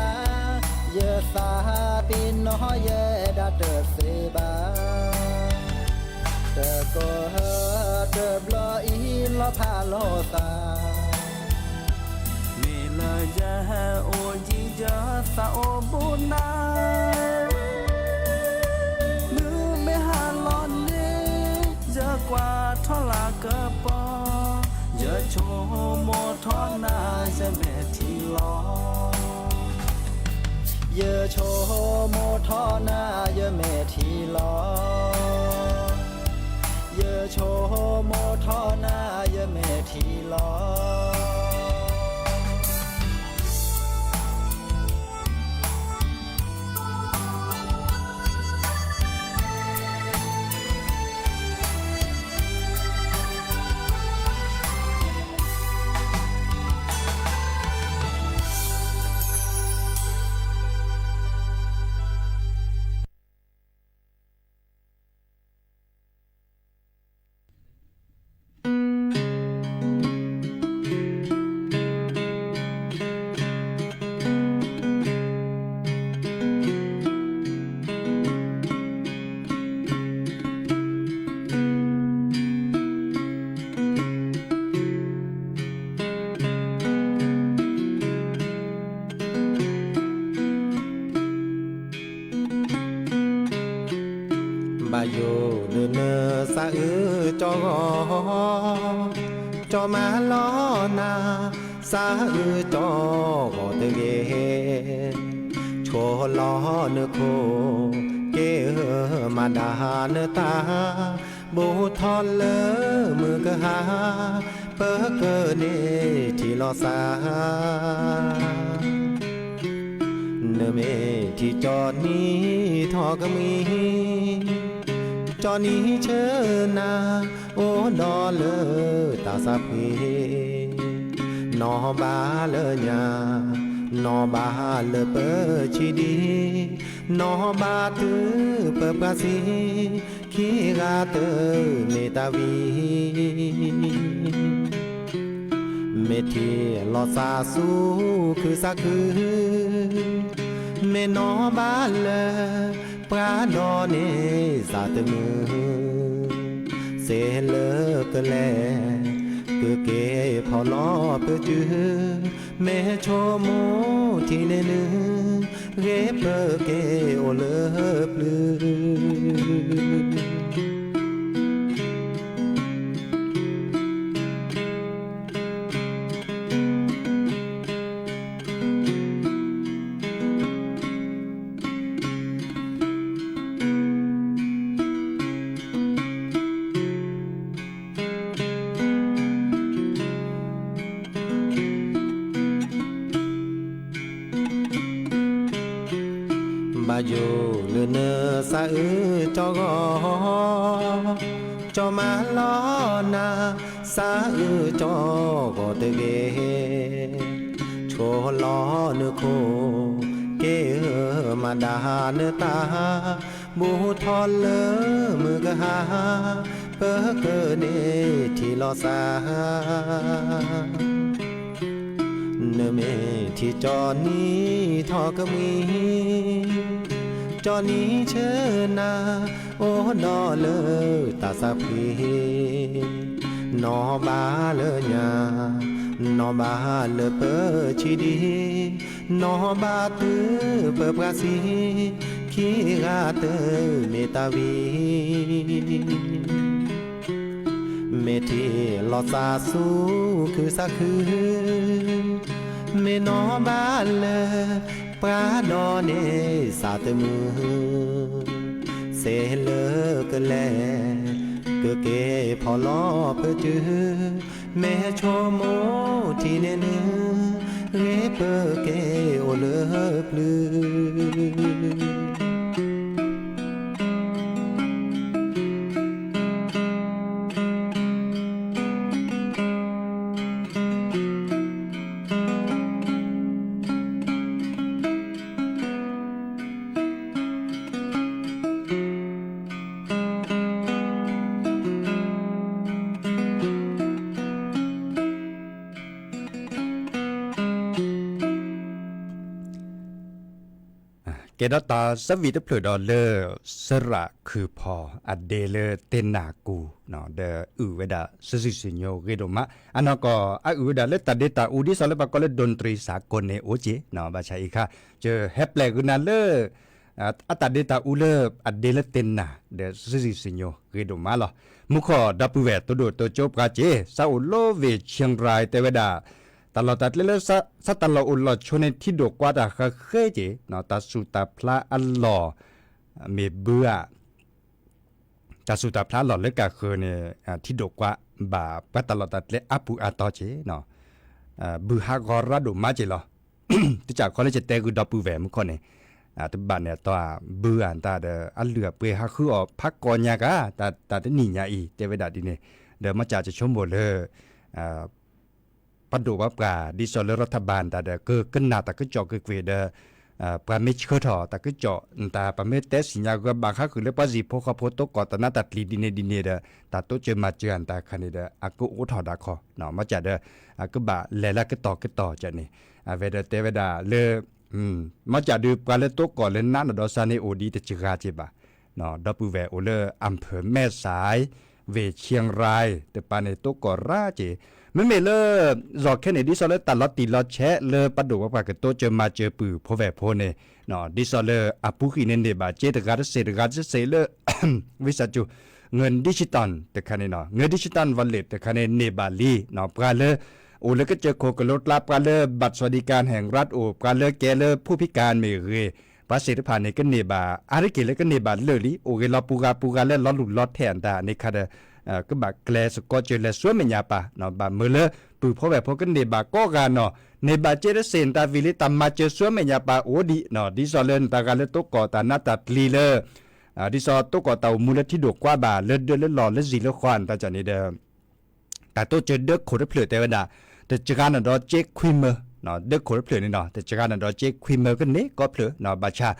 ယသးပ့ၤနီၣ်ယဲဒၣ်တသ့ဘၣ်. တကီၢ်ဟၢတဘျီအံၤလီၤဖးလိာ်သး, မ့ၢ်လၢယဲအိၣ်ယံၤယသးအိၣ်ဘူးနၤ, မုၢ်မ့ၢ်ဟါလီၤန့ၣ် ယကွၢ်ထီၣ်လၢကပီၤ, ယဆိကမိၣ်ထီၣ်နၤ ယမဲာ်ထံလီၤ. ယဆိကမိၣ်ထီၣ်နၤ ယမဲာ်ထံလီၤ. ယဆိကမိၣ်ထီၣ်နၤ ယမဲာ်ထံလီၤ. ဘၣ်ယိၣ်ဒုးနၢၤသးအုးကၠီဂီၤ, ကၠီမၤလီၤနၤ, သးအုးကၠီဂီၤတဂ့ၤ, ဆိလီၤနခိၣ်က့ၤဧၢ, မၤဒၣ်နတၢ် ဘူးထီၣ်လၢမုၢ်ကဟါ, ပကန့ၢ်ထံလီၤသး. နမ့ၢ်ထံၣ်ကၠီနံၤထီၣ်ကမှံ, ကၠီနံၤဆၢနၤ အိၣ်ဒီးလၢတၢ်သးဖှံ, နီၢ်ဘၣ်လၢညါ, နီၢ်ဘၣ်လၢပဆံးဒံ, နီၢ်ဘၣ်တုၤပပှၤဆံး, ခံဂၤတမ့ၢ်တၢ်ဝံၤ မ့ၢ်ထံၣ်လီၤသးဆူခုသးခု, မ့ၢ်နီၢ်ဘၣ်လၢပှၤဒီးန့ၢ်သးတမုာ်, စ့လၢကလဲၤ ကက့ၤဖီၣ်လီၤပစု, မ့ၢ်ဆိကမိၣ်ထံၣ်န့ၢ်နုၤ, ဂ့ၤပက့ၤအိၣ်လၢပျုၤ. ယိၤလၢနသးအုးကၠီဂီၤ, ကၠီမၤလီၤနၤ သးအုးကၠီဂီၤတဂ့ၤ, ဆိလီၤနခိၣ် က့ၤဧၢမၤဒၣ်နတၢ်, ဘူးထီၣ်လၢမုၢ်ကဟါ ပကဒ့ထံၣ်လိာ်သး နမ့ၢ်ထံၣ်ကၠီနံၤထီၣ်ကမှံ, ကၠီနံၤဆၢနၤ အိၣ်ဒီးလၢတၢ်သးဖှံ, နီၢ်ဘၣ်လၢညါ နီၢ်ဘၣ်လၢပဆံးဒံ, နီၢ်ဘၣ်တုၤပပှၤသံ, ခံဂၤတမ့ၢ်တၢ်ဝံၤ မ့ၢ်ထံၣ်လိာ်သးဆူခုသးခု, မ့ၢ်နီၢ်ဘၣ်လၢ ပှၤဒီးန့ၣ်သးတမုာ်, စ့လၢကလဲၤ ကက့ၤဖီၣ်လီၤပတုၤ, မ့ၢ်ဆိကမိၣ်ထံၣ်န့ၢ်နုၢ်, ဂ့ၤပက့ၤအိၣ်လၢပျုၤ ကဲဒီးတၢ်သးဝံၣ်တဖျၢၣ်ဒီးလၢ စရၣ်ခုၣ်ဖီၣ် အဒ့လၢတ့ၢ်နၢ်ကူၣ် ဒီးအုၣ်ဝဲဒၣ် စံးစံးစညိ ဂ့ၤဒိၣ်မး, အနီၢ်ကီၢ် အအုၣ်ဝဲဒၣ်လၢတၢ်ဒ့တၢ်အူ ဒ်သိးလၢပှၤကိးလၢ ဒိၣ်တြံၤစးကိးန့ၣ်အိၣ်က့ၤ ဘၣ်ဆၣ်အံၤခါ ကဟဲပျဲၢ်ဃုာ်နၤလၢ အတၢ်ဒ့တၢ်အူလၢအဒ့လၢတ့ၢ်နၢ် ဒီးစံးစံးစညိ ဂ့ၤဒိၣ်မးလီၤ. မူခိၣ်ဒီပုၢ်ဝဲၢ် သိဒိၣ်တိကၠိပှၤက့ၤ စးအိၣ်လီဝ့ၢ် ခၠ့ၣ်ရၢၣ် တဲဝဲဒၣ် တၢ်လီၢ်တၢ်ကျဲလၢ စးတၢ်လီၢ်အိၣ်လီၢ်ဆိန့ၣ် ထံဒိၣ်ကွါတၢ်ဃၢဃဲက့ၤ တၢ်စူၢ်တၢ်ဖျါအလီၢ် မ့ၢ်ဘုဧါ တၢ်စူၢ်တၢ်ဖျါအလီၢ်လၢကဃၢၤန့ၣ် ထံဒိၣ်ကွါဘၣ်ပှၤတၢ်လီၢ်တၢ်ကျဲအါပူၤအါတီၤက့ၤ ဘုဟးဂီၤရါဒိၣ်မးက့ၤလီၤ. တစၢ်ခီလၢယတဲဂုာ်ဒီပုၢ်ဝဲၢ်မူခိၣ်န့ၣ် တဘၣ်န့ၣ်အတီၢ် ဘုအတၢ်ဒီး အလုၢ်အပှ့ၤဟးဃုအီၤဖးကီညါကါ တၢ်တနံၣ်ညါအံၤ တဲဝဲဒၣ်ဒ်န့ၣ် ဒီးမီၢ်ကၠၢ်ကဆိကမိၣ်လၢ ပှၤဒိၣ်ပှၤပှၢ် ဒ်သိးလၢ ရၤထၢၣ်ဘၢၣ် နတၢ်ဒီး ကကနၣ်တၢ်ကစီၣ်ကွ့ၢ်ကွ့ၢ်ဒီး ပှၤမ့ၢ်ဆှၢထီၣ်တၢ်ကစီၣ်နတၢ် ပှၤမ့ၢ်တဲစံၣ်ညါဂၢၢ်ဘၣ်ဃါဃုာ်လၢပှၤစံၣ်ဖိဃီဖိ တိကီၢ်တၢ်နါတၢ်ကျံၤဒ်န့ၣ်ဒ်န့ၣ်ဒီး တၢ်တိစၢၤမၤစၢၤနတၢ်ခါန့ၣ်ဒီး အကအိးထီၣ်ဒၣ်ခီ မီၢ်ကၠၢ်ဒီး အကဘၣ်လဲၤလၢကတီၢ်ကတီၢ်ကန့ၣ် အဝဲဒီးတဲဝဲဒၣ်လၢ မီၢ်ကၠၢ်ဒုး ပှၤလၢတိကီၢ်လၢနါနီၢ်ဒီးစါန့ၣ်အိၣ်ဒံးတစှၤက့ၤဘၣ် ဒီပုၢ်ဝဲၢ်အိၣ်လၢ အၣ်ဖၢၣ်မဲၢ်စဲး ဝ့ၢ်ခၠ့ၣ်ရၢၣ် တပၤန့ၣ် တိကီၢ်ရၣ်က့ၤ မ့မ့ၢ်လၢ ယီၢ်ခဲန့ၣ် ဒ်သိးလၢတၢ်လီၤတံၢ်လီၤဆဲးလၢပှၤဒိၣ်ပှၤပှၢ်ကတိစၢၤမၤစၢၤပုၢ်ဖိဝဲၢ်ဖိန့ၣ် ဒ်သိးလၢအပူၤကွံာ်န့ၣ်န့ၢ်ဘၣ်စ့တဂၤတစ့းတဂၤတစ့းလၢ ဝံစၢ်ကၠိ ငွေ digital တခါန့ၣ် ငွေ digital wallet တခါန့ၣ် န့ၢ်ဘၣ်လံ ပှၤလၢ အိၣ်လၢကစၢၢ်ခိၣ်ကလိကျါ ပှၤလၢ บัตรสวัสดิการแห่งรัฐ အိၣ် ပှၤလၢကဲလၢ ผู้พิการ မ့ၢ်ဂ့ၤ ပှၤသ့ၣ်တဖၣ်န့ၣ် ကန့ၢ်ဘၣ် အါတက့ၢ်လၢကန့ၢ်ဘၣ်လၢာ်လံ အိၣ်ဂ့ၤလီၤပူၤဂၤပူၤဂၤလၢလီၤလူၢ်လီၤထဲအတၢ်န့ၣ်ခါဒီး ကဘၣ်ကျဲးစကီးစၢၤလဲၤဆှၢမဲာ်ညါပၢ် ဘၣ်မၢလၢ ပုၢ်ဖိဝဲၢ်ဖိကန့ၢ်ဘၣ်ကိးဂၤနီၤ န့ၢ်ဘၣ်စ့တစ့ၢ် နတၢ်ဝံၤလံ တၢ်မၤစၢၤဆှၢမဲာ်ညါပၢ်အိၣ်ဒံး ဒ်သိးလၢနတၢ်ဂၤလၢတိကီၢ်တၢ်နါတၢ်ကျံၤလၢ ဒ်သိးတိကီၢ်တၢ်အိၣ်မူလၢထံဒိၣ်ကွါဘၣ်လၢဒၢလၢလီၢ်လၢဇံၣ်လၢဃီနတၢ်န့ၣ်ဒီး တၢ်တိစၢၤဒၢခိၣ်တဖျၢၣ်တဲဝဲဒၣ် တစှၤနီၢ်ဒီးစ့ခွံမၢ ဒၢခိၣ်တဖျၢၣ်န့ၣ်နီၤ တစှၤနီၢ်ဒီးစ့ခွံမၢကန့ၢ်ကီဖျၢၣ် ဘၣ်ဆၣ်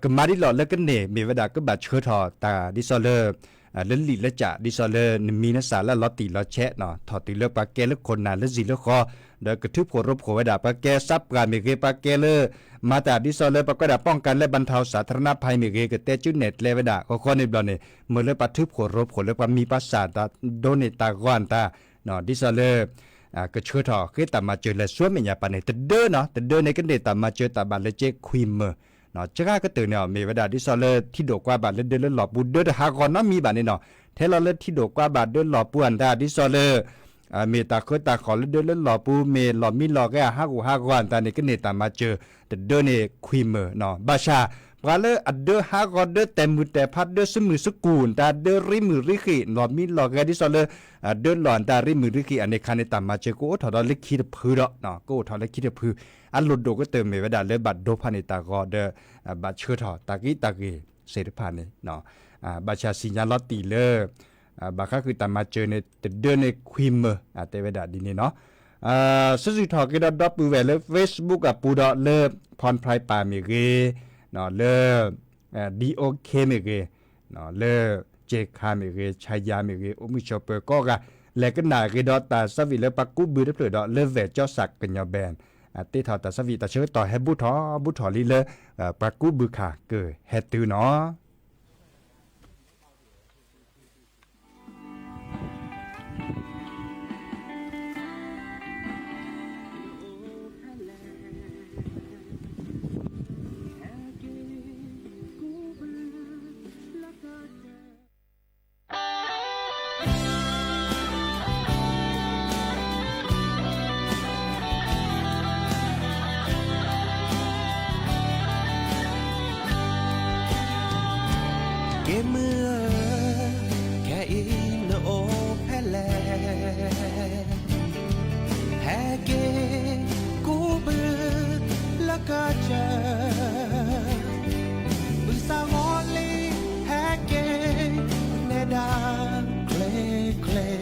ကမၤဒ်လီၢ်လၢကန့ၢ် မ့ၢ်ဝဲဒၣ်ကဘၣ်ဆှၢထီၣ်တၢ်ဒ်သိးလၢ လၢလံာ်လၢကၠၢ် ဒ်သိးလၢနမံၤနသၣ်လၢအလီၤတံၢ်လီၤဆဲး ထီၣ်တုၤလၢပှၤကဲလၢခိၣ်နၢ်လၢဇံၣ်လၢဃီ ဒီးကထုးဖှိၣ်ရိဖှိၣ်ဝဲဒၣ် ပှၤကဲစးပှၢ်မ့ၢ်ဂ့ၤ ပှၤကဲလၢ မၤတၢ်ဒ်သိးလၢပှၤကွဲးဒၣ် ป้องกันและบรรเทาสาธารณภัย မ့ၢ်ဂ့ၤ ကတဲကၠူနဲၣ်ကျဲဝဲဒၣ် ဃီဃီန့ၣ်ဘျီန့ၣ် မၢလၢပှၤထုးဖှိၣ်ရိဖှိၣ်လၢပှၤမံၤပှၤသၣ်တၢ်ဒိးန့ၢ်တၢ်ဂီၤတၢ် ဒ်သိးလၢ ကဆှၢထီၣ်ဃ့တၢ်မၤစၢၤလဲၤဆှၢမဲာ်ညါပၢ်န့ၣ် တဒၢနီၤ တဒၢန့ၣ်ကန့ၢ်တၢ်မၤစၢၤတၢ်ဘၣ်လၢစ့ခွံမၢ စှၤကတၢၢ်န့ၣ် မ့ၢ်ဝဲဒၣ်ဒ်သိးလၢထံဒိၣ်ကွါဘၣ်လၢဒၢလၢလီၢ်ပူၤ ဒၢတဟးဂီၤနီတမံၤဘၣ်န့ၣ်နီၤ ထဲလီၤလၢထံဒိၣ်ကွါဘၣ်ဒၢလီၢ်ပူၤအတၢ် ဒ်သိးလၢ မ့ၢ်တၢ်ဃၢတၢ်ဃီၣ်လၢဒၢလၢလီၢ်ပူၤ မ့ၢ်လီၢ်မံလီၢ်ဂဲၤအဟးဂူာ်ဟးဂီၤအတၢ်န့ၣ် ကန့ၢ်တၢ်မၤစၢၤ တဒၢန့ၣ်ခွံမၢနီၤ ဘၣ်ဆၣ် ပှၤလၢအဒၢဟးဂီၤဒၢတဲာ်မုာ်တဲာ်ဖးဒၢစုမုၢ်စုကူၢ် တၢ်ဒၢရံမုၢ်ရံဃံး လီၤမံလီၤဂဲၤဒ်သိးလၢ ဒၢလီၢ်တၢ်ရံမုၢ်ရံဃံးအန့ၣ်ခါန့ၣ် တၢ်မၤစၢၤကအိၣ်ထီၣ်ဒီးလၢခံတဖုဒီး ကအိၣ်ထီၣ်လၢခံတဖု အလိၣ်ဒိၣ်ကတၢၢ်မ့ၢ်ဝဲဒၣ်လၢဘၣ်ဒိဖးန့ၢ်တၢ်ဂီၤဒီး ဘၣ်ဆှၢထီၣ်တၢ်ဂံၢ်တၢ်ဂ့ၤသ့ၣ်တဖၣ်န့ၣ် ဘၣ်ဆၣ်စံၣ်ညါလီၤတံၢ်လၢ ဘၣ်ဃးဃုာ်တၢ်မၤစၢၤန့ၣ် တဒၢန့ၣ်ခွံမၢ တဲဝဲဒၣ်ဒ်န့ၣ်နီၤ. စံးဆၢထီၣ်က့ၤဒီးဒီပုၢ်ဝဲၢ်လၢ Facebook အပူၤဒီးလၢ ဖီၣ်ဖရၢၣ်ပၢ်မ့ၢ်ဂ့ၤ, လၢ ဒီအိၣ်ခ့မ့ၢ်ဂ့ၤ, လၢ ကဲခါမ့ၢ်ဂ့ၤ, ဆါယါမ့ၢ်ဂ့ၤ, အိၣ်မုာ်ဆိးပၢၤကိးဂၤ လဲၤကနၣ်ဂ့ၤဒီးတၢ်သးဝံၣ်လၢပှၤကူးဘုတဖျၢၣ်ဒီး လၢဝဲၢ်ကၠီစးကညီၤဘဲၣ် တ့ထီၣ်တၢ်သးဝံၣ်တၢ်ဆၢကတီၢ်ဟဲဘူးထီၣ်ဘူးထီၣ်လံလၢ ပှၤကူးဘုခါကဟဲတုၤနီၤ. က့ၤမုၢ်ဧၢ, ခဲအံၤနအိၣ်ဖဲလဲၣ်, ဟဲက့ၤကူးဘုလၢကစၢၢ်, ဘုသးဂီၤလံ ဟဲက့ၤနဲဒၣ်ချ့ချ့,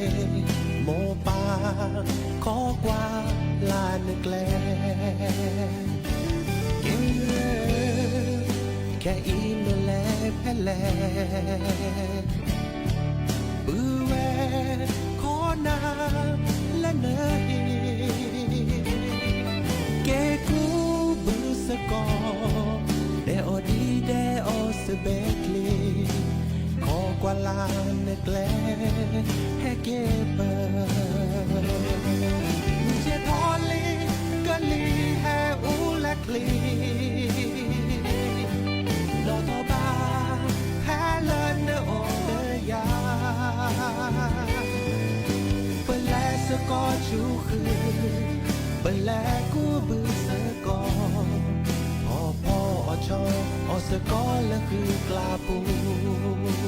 မိၢ်ပၢ်ခိးကွၢ်လၢနကျဲ က့ၤမုၢ်ဧၢ, ခဲအံၤနလဲၤဖဲလဲၣ်, ပုၢ်ဝဲၢ်ခိးနၤလၢနဟံၣ်, က့ၤကူးဘုစ့ၢ်ကီး, ဒဲးအီၣ်ဒံးဒဲးအီၣ်စဘဲးချံ, ခိးကွၢ်လၢနကျဲ ဟဲက့ၤပၢၢ်, မုၢ်ဆ့ၣ်ထီၣ်လံ ကလံၤဟဲအူလၢချံ နီၣ်ထီၣ်ဘၣ် ဖဲလၢနအိၣ်ဒီးယၤ, ပလဲၤစ့ၢ်ကီးဆူဃုာ်, ပလဲၤကူးဘုစ့ၢ်ကီး, အီၣ်ဖီအီၣ်ဆီ အီၣ်စ့ၢ်ကီးလၢဃုကျါပူၤ မုၢ်ဆ့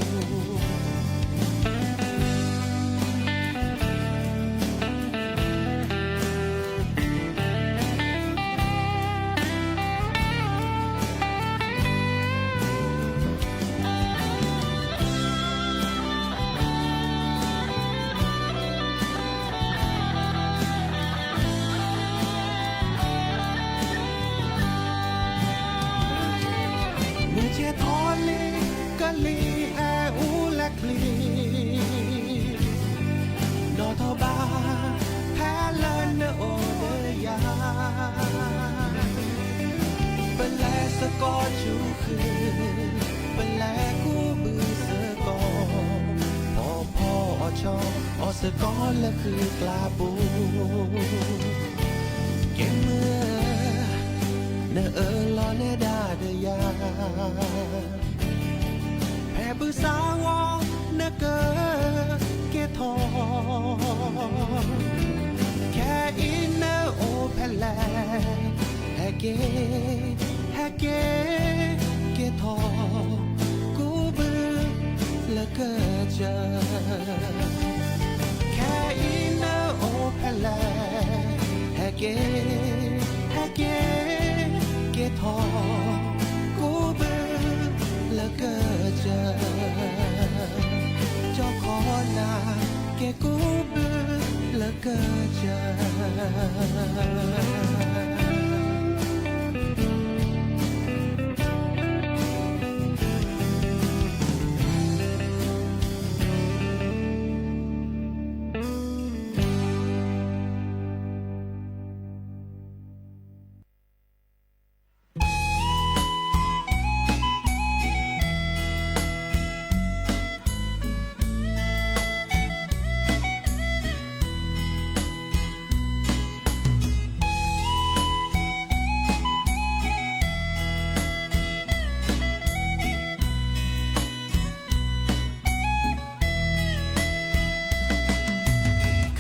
ၣ်ထီၣ်လံ ကလံၤဟဲအူလၢချံ, နီၣ်ထီၣ်ဘၣ် ဖဲလၢနအိၣ်ဒီးယၤ, ပလဲၤစ့ၢ်ကီးဆူဃုာ်, ပလဲၤကူးဘုစ့ၢ်ကီး, ဖီဖီအီၣ်ဆီ အီၣ်စ့ၢ်ကီးလၢဃုကျါပူၤ က့ၤမုၢ်ဧၢ, နအၢၣ်လီၤနဲဒၣ်ဒီးယၤ, ဖဲဘုသးဂီၤနကကဲထီၣ်, ခဲအံၤနအိၣ်ဖဲလဲၣ်, ဟဲက့ၤ, ဟဲက့ၤ, က့ၤထီၣ်, ကူးဘုလၢကစၢၢ် ခဲအံၤနအိၣ်ဖဲလဲၣ်, ဟဲက့ၤ, ဟဲက့ၤ, က့ၤထီၣ်, ကူးဘုလၢကစၢၢ်, ကၠီခီနၤ, က့ၤကူးဘုလၢကစၢၢ်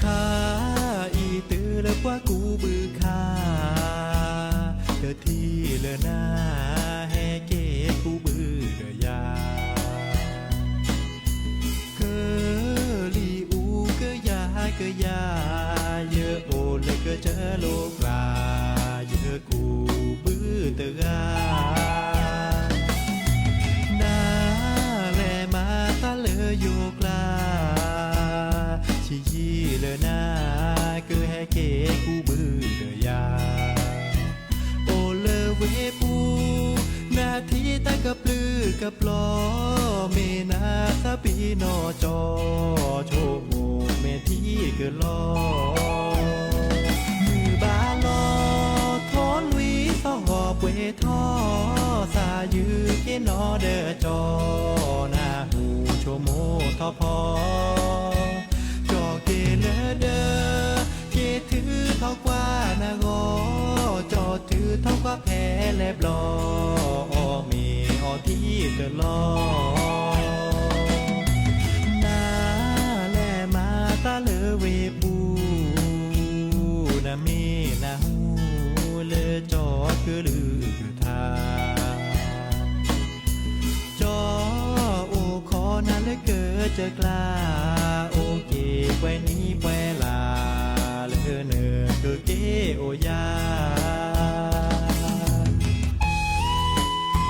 ခါအံၤတုၤလၢပှၤကူးဘုခါ, တထံၣ်လၢနၤဟဲက့ၤ တၢ်လၢယတၢ်လိၣ်ကျါ, ယကူးဘုတဂၤ, နၤလဲၤမၤတၢ်လၢယိၤကျါ, ဆံးယံာ်လၢနၤ ကဟဲက့ၤကူးဘုဒီးယၤ, အိၣ်လၢဝ့ၢ်ပူၤ, နထံၣ်တၢ်ကပျုၢ်ကပျီၤ, မ့ၢ်နသးပ့ၤနီၣ်ကၠီ, ဆိကမိၣ်မ့ၢ်ထံကလီၤ. မုၢ်ဘၣ်လီၤထီၣ်လွံၢ်သီၣ်ဂီၤပှဲၤထီၣ်, သးယုၢ်က့ၤနီၣ်ဒီးကၠီ, နဟူဆိကမိၣ်ထီၣ်ဖီ ကၠီက့ၤလၢဒၢး, က့ၤထုးထီၣ်ကွၢ်နဂီၢ်, ကၠီထုးထီၣ်ကွၢ်ဖဲလဲၣ်ဘျီ, အီၣ်မ့ၤအီထံတလီၤ. နၤလဲၤမၤတၢ်လၢဝ့ၢ်ပူၤ, နမ့ၢ်နၢ်ဟူလၢကၠီကလုၢ်ကထါ ကၠီအိၣ်ခိးနၤလၢကၢကၢကျါ, အိၣ်က့ၤပှဲၤနံၤပှဲၤလါ, လၢနကက့ၤအိၣ်ယၤ. မ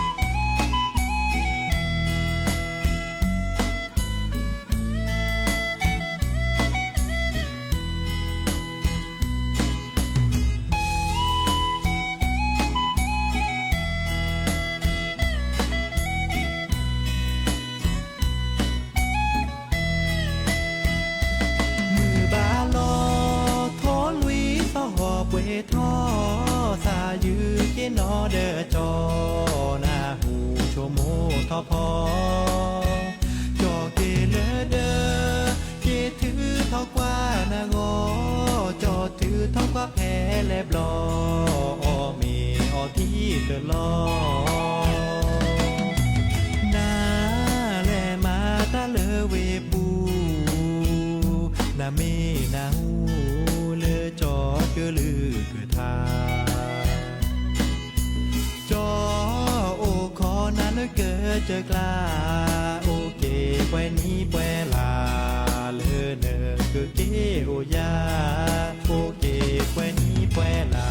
ုၢ်ဘၣ်လီၤထီၣ်လွံၢ်သီၣ်ဂီၤပှဲၤထီၣ်, သးယုၢ်က့ၤနီၣ်ဒီးကၠီ, နဟူဆိကမိၣ်ထီၣ်ဖီ ကၠီက့ၤလၢဒၢး, က့ၤထုးထီၣ်ကွၢ်နဂီၢ်, ကၠီထုးထီၣ်ကွၢ်ဖဲလဲၣ်ဘျီ, အီၣ်မ့ၤအီထံတလီၤ. နၤလဲၤမၤတၢ်လၢဝ့ၢ်ပူၤ, နမ့ၢ်နၢ်ဟူလၢကၠီကလုၢ်ကထါ ကၠီအိၣ်ခိးနၤလၢကၢကၢကျါ, အိၣ်က့ၤပှဲၤနံၤပှဲၤလါ, လၢနကက့ၤအိၣ်ယၤ, အိၣ်က့ၤပှဲၤနံၤပှဲၤလါ,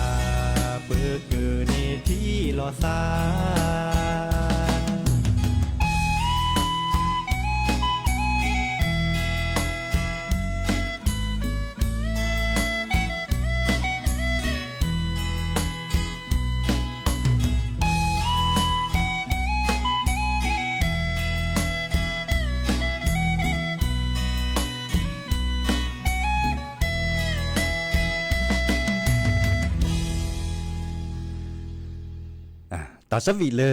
ပကန့ၢ်ထံလီၤသး. တၢ်သးဝံၣ်လၢ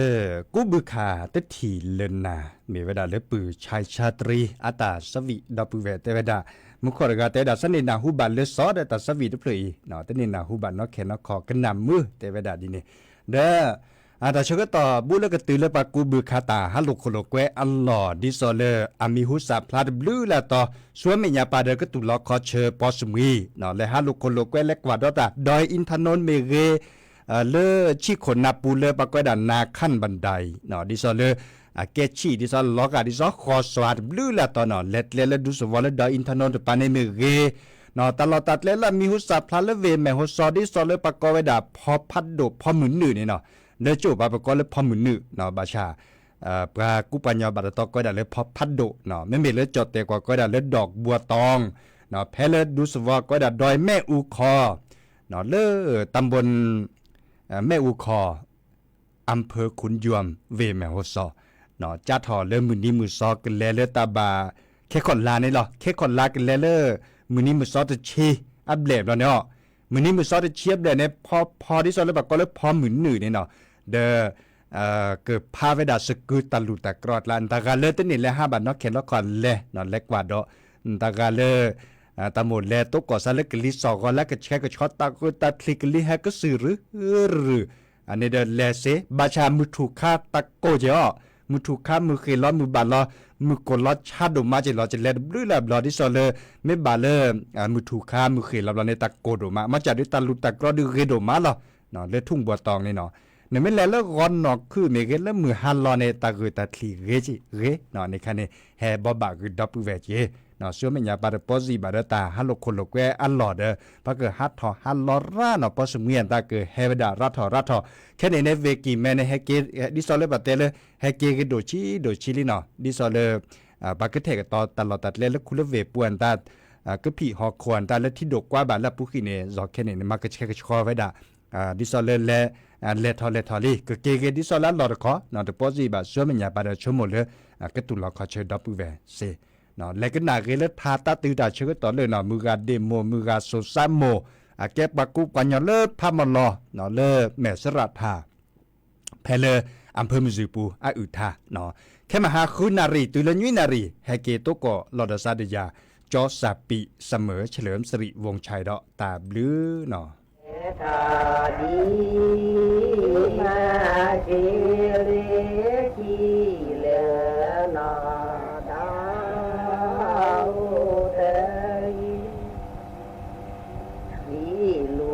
ကူးဘုခးတထံၣ်လၢနၤ မ့ၢ်ဝဲဒၣ်လၢပုၢ် ဆဲးဆါတရံ အတၢ်သးဝံၣ် ဒီပုၢ်ဝဲၢ်တဲဝဲဒၣ်, မူခိၣ်တဂၤတဲဝဲဒၣ် သးန့ၢ်နၢ်ဟူဘၣ်လၢစီၤဒီးတၢ်သးဝံၣ်တဖျၢၣ်အံၤ, တန့ၢ်နၢ်ဟူဘၣ်နီၢ်ခဲနီၢ်ခီ ကနၣ်မုာ်တဲဝဲဒၣ်ဒ်န့ၣ်, ဒီး တၢ်ဆၢကတီၢ်ဘူးလၢကတုၤလၢပှၤကူးဘုခးတၢ်ဟးလိာ်ခိၣ်လိာ်ကွဲအလီၢ် ဒ်သိးလၢအမံၤဟူသၣ်ဖျါတဘျုးလၢ်တီၤ ဆူမဲာ်ညါပာ်ဒီးကတူၢ်လီၤခီဆၢပီစမံၤ, လဲၤဟးလိာ်ခိၣ်လိာ်ကွဲလဲၤကွၢ်ဒီးတၢ် ဒွဲၣ်အ့ၣ်ထနိမ့ၢ်ဂ့ၤ, လၢဆံၣ်ခိၣ်နၢ်ပူၤလၢပှၤကွဲးဒၣ် နၢ်ခၢၣ်ဘၣ်ဒၣ်အံၤ, ဒ်သိးလၢ အကဲဆံၣ် ဒ်သိးလီၤဂာ်ဒ်သိးဃီၤစွၤတဘျုးလၢ်တီၤနီၤ လဲၤကျဲလၢဒူသဝီလၢဒွဲၣ်အ့ၣ်ထနိတပၤန့ၣ်မ့ၢ်ဂ့ၤ, တၢ်လီၢ်တၢ်ကျဲလၢအမံၤဟူသၣ်ဖျါလၢဝ့ၢ်မဲာ်ဟိစီ ဒ်သိးလၢပှၤကိးဝဲဒၣ်ဖီဖးဒိၣ်ဖီမုၢ်နုာ်န့ၣ်နီၤ, လၢကၠိၣ်ပှၤပကိးလၢဖီမုၢ်နုာ်နီၤ ဘၣ်ဆၣ် ပှၤကူပှၤညီဘၣ်တတီကိးဝဲဒၣ်လၢဖီဖးဒိၣ်, မ့မ့ၢ်လၢကၠီၣ်တဲာ်ကွၢ်ကိးဝဲဒၣ်လၢဒီၣ်ဘှီတီၤ, ဖဲလၢဒူသဝီကိးဝဲဒၣ်ဒွဲၣ်မဲာ်အူခီ, လၢ တၢ်ဘိၣ် မဲာ်အူခီ အၣ်ဖၢၣ်ခုၣ်ယွမ် ဝ့ၢ်မဲာ်ဟိစီ, ကၠါထီၣ်လၢမုၢ်နံၤမုၢ်သီကလဲၤလၢတၢ်ဘၣ် ခဲခီၣ်လါန့ၣ်လီၤ. ခဲခီၣ်လါကလဲၤလၢ မုၢ်နံၤမုၢ်သီတဆံအဘျဲၣ်ဘျီန့ၣ်အီၤ, မုၢ်နံၤမုၢ်သီတဆံအဘျဲၣ်န့ၣ် ဖီဖီဒ်သိးလၢပှၤကိးလၢဖီမုၢ်နုာ်န့ၣ်နီၤ, ဒီး ကဖးဝဲဒၣ်သကုၤတၢ်လူၢ်တၢ်ကြီအကျါ နတၢ်ဂၤလၢတန့ၢ်လၢဟးဘၣ်နီၢ်ခဲနီၢ်ခီလဲၤ လဲၤကွၢ်ဒီး နတၢ်ဂၤလၢ တၢ်မိၣ်လဲၤသကိးစးလၢကလံၤစိးဂီၤလၢကဆှဲကဆှီတၢ်ဂုာ်တၢ်ချံးကလံၤဟဲကစုၢ်ရုၢ်ရုၢ်, အန့ၣ်ဒီးလဲၤစ့ ဘၣ်ဆၣ်မုၢ်ထူၣ်ခါတၢ်ကိၢ်က့ၤအီၤ, မုၢ်ထူၣ်ခါမုၢ်ဃ့ၢ်လီၤမုၢ်ဘၣ်လီၤ, မုၢ်ကိၢ်လီၤဆါဒိၣ်မးက့ၤလီၤ ကလဲၤတဘျုးလၢ်ဘျီဒ်သိးလၢ မ့ၢ်ဘၣ်လၢ မုၢ်ထူၣ်ခါမုၢ်ဃ့ၢ်လီၤဘျီန့ၣ် တၢ်ကိၢ်ဒိၣ်မး မ့ၢ်စၢ်ဒုးတၢ်လူၢ်တၢ်ကြီဒုးဂ့ၤဒိၣ်မးလီၤ. လၢထူၣ်ဘှီတီၤန့ၣ်နီၤ, နမ့ၢ်လဲၤလၢဂီၤနီၢ်ခုၣ်မ့ၢ်ဂ့ၤ လၢမုၢ်ဟါလီၤန့ၣ် တၢ်ဂုာ်တၢ်ချံးဂ့ၤဂ့ၤန့ၣ်ခါန့ၣ် ဟဲဘီဘၣ်ဂ့ၤဒီပုၢ်ဝဲၢ်က့ၤ ဆူမဲာ်ညါပၢ်တပီၢ်စံးဘၣ်ဒီးတၢ်ဟးလိာ်ခိၣ်လိာ်ကွဲအလီၢ်ဒီး ပှၤကဟးထီၣ်ဟးလီၤရၣ်နီၤ ပီၢ်စမံအသးကဟဲဝဲဒၣ်ရၣ်ထီၣ်ရၣ်ထီၣ်, ခဲန့ၣ်န့ၣ် ဝ့ၢ်ကံၢ်မဲန့ၣ် ဟဲက့ၤ ဒ်သိးလၢပှၤတဲလၢ ဟဲက့ၤဂ့ၤဒိၣ်ဆံးဒိၣ်ဆံးလံနီၤ ဒ်သိးလၢ ပှၤကထဲၣ်ကတီၤတၢ်လီၢ်တၢ်ကျဲလၢခူလၢဝ့ၢ်ပူၤအသး ကဖံးဟီၣ်ခိၣ်အသးလၢထံဒိၣ်ကွၢ်ဘၣ်လၢအပူၤဃံန့ၣ် ယီၤခဲန့ၣ်န့ၣ် မၤကဆှဲကဆှီဝဲဒၣ် ဒ်သိးလၢ လဲၤထီၣ်လဲၤထီၣ်လံ ကက့ၤဂ့ၤဒ်သိးလၢအလီၢ်တခီ တပီၢ်စံးဘၣ်ဆူမဲာ်ညါပၢ်ဒီးဆိကမိၣ်လၢ ကတူၢ်လိာ်ခီၣ်ဆၢဒီပုၢ်ဝဲၢ်စ့ၢ် လဲၤကနၣ်ဂ့ၤလၢထါတၢ်တုၤတၢ်ဆၢကတီၢ်လၢနီၤ မုၢ်ဂၤဒ့ၣ်မိၢ် မုၢ်ဂၤစိၤစါမိၢ် အကဲပှၤကူပှၤကညီလၢဖးမီၢ်လီၤ လၢမဲာ်စရးထၣ် ဖဲလၢ အၣ်ဖၢမုၢ်စူၤပူၤ အအုၣ်ထါ ခဲမဟါဃုနၣ်ရံၣ်တုၤလၢနွံနၣ်ရံၣ် ဟဲက့ၤသကိးလီၤဒီးစးဒယၤ ကၠီစၢ်ပံး စမၢၢ် ဆၢလၢၣ်စရံး ဝူၣ်ဆဲးဒီးတၢ်ဘျုးနီၤ ဒ်မၤစ့လ့ကံလၢနီၢ် တၢ်အိၣ်တၢ်ဂ့ၤ ဟံးလူၤ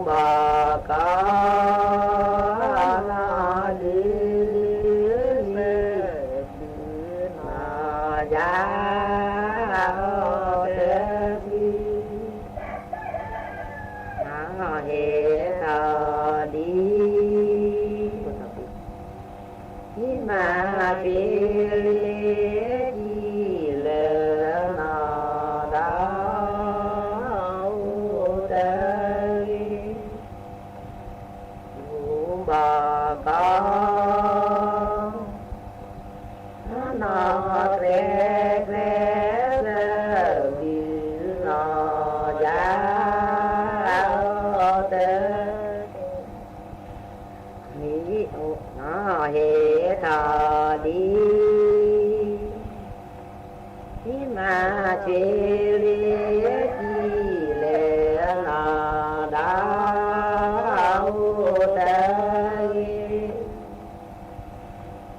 ဘၣ်ကီ နီၢ်ဒုး နီၢ်ယၤ အီၣ်တၢ်ဘျုး နီၢ်ဟဲထီၣ်ဒ် ဟံးမၤစ့လ့ကံလၢနီၢ် တၢ်အိၣ်တၢ်ဂ့ၤ လူၤဘၣ်ကီ နီၢ်ကျဲကျဲ သၢဘျုး နီၢ်ယၤ အီၣ်တၢ် နီၢ်ဟဲထီၣ်ဒ် ဟံးမၤစ့လ့ကံလၢနီၢ် တၢ်အိၣ်တၢ်ဂ့ၤ အိၣ်ကီအိၣ်ကီ နီၢ်ဘၣ်လဲၣ် နီၢ်တမ့ၢ်ဒဲးလ့ကလဲၣ် ဟဲထီၣ်ဒ် ဟံးမၤစ့လ့ကံလၢနီၢ် တၢ်အိၣ်တၢ်ဂ့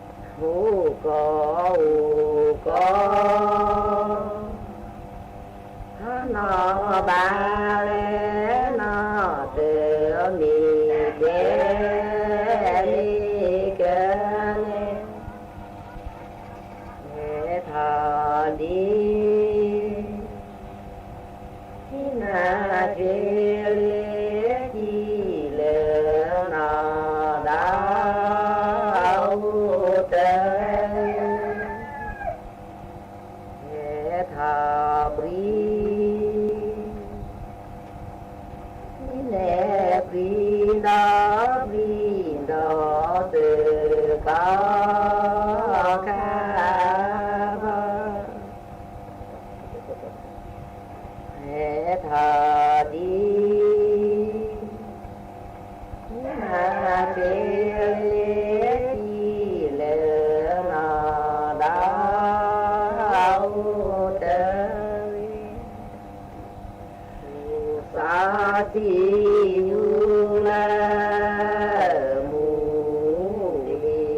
ၤ ဟဲထီၣ်ပြံ ဟံးန့ၢ်ပြံဒီးပြံဒီးတကီ ခါဘီ ဟဲထီၣ်ဒ် မၤစ့လ့ကံလၢနီၢ် တၢ်အိၣ်တၢ်ဂ့ၤ စးထံယူၤလၢ မူၤဒ့ ဒီး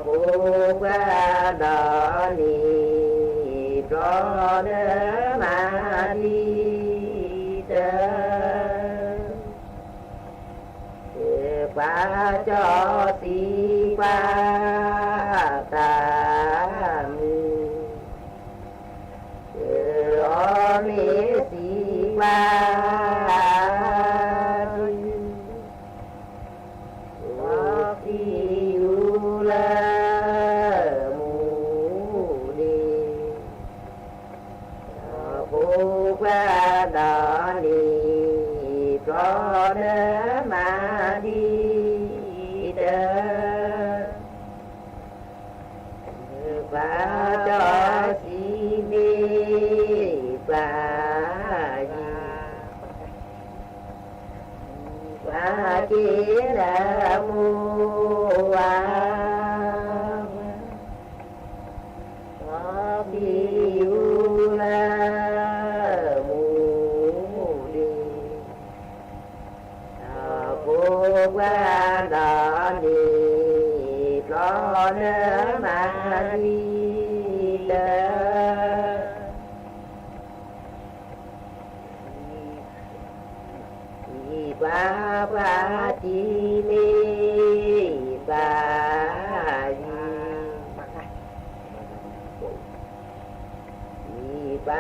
ဖိခွါဒီနံၤ ပျီလၢမၤဒ်တၢ် ပှၤကၠီသံကွၢ်တၢ်မုာ် အီၤမ့ၢ်သံကွၢ် စံယူၤလၢမူၤဒ့ ဒီးဖိခွါဒီနံၤ ပျီလၢမၤဒ်တၢ် ပှၤကၠီသံမ့ၢ်ပှၤယံၤ ပှၤက့ၤနၢမူဝါ ဒီးသံယူၤလၢမူၤဒ့ ဒီးဖိခွါဒီနံၤ ပျီလၢမၤဒ်တၢ် ယံၤပှၤပှၤတံၤမ့ၢ်ပှၤယံၤ ပှၤ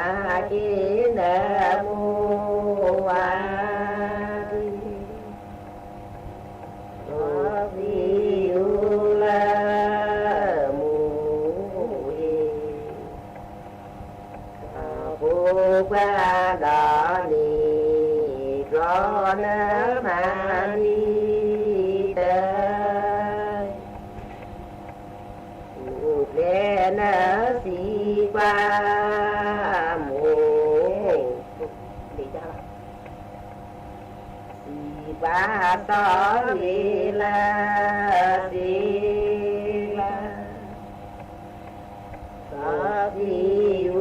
က့ၤနၢမူဝါဒံး, ဒီးသံယူလၢမူအ့, ဒီးဖိခွါဒီးန့ၣ် ဘျီနမၤဒ်တၢ် အိၣ်ဖျဲၣ်နစံးကွၢ် မိၢ်, စံးကွၢ်စီၤဝ့ၤလၢစ့, စီၤသံယူ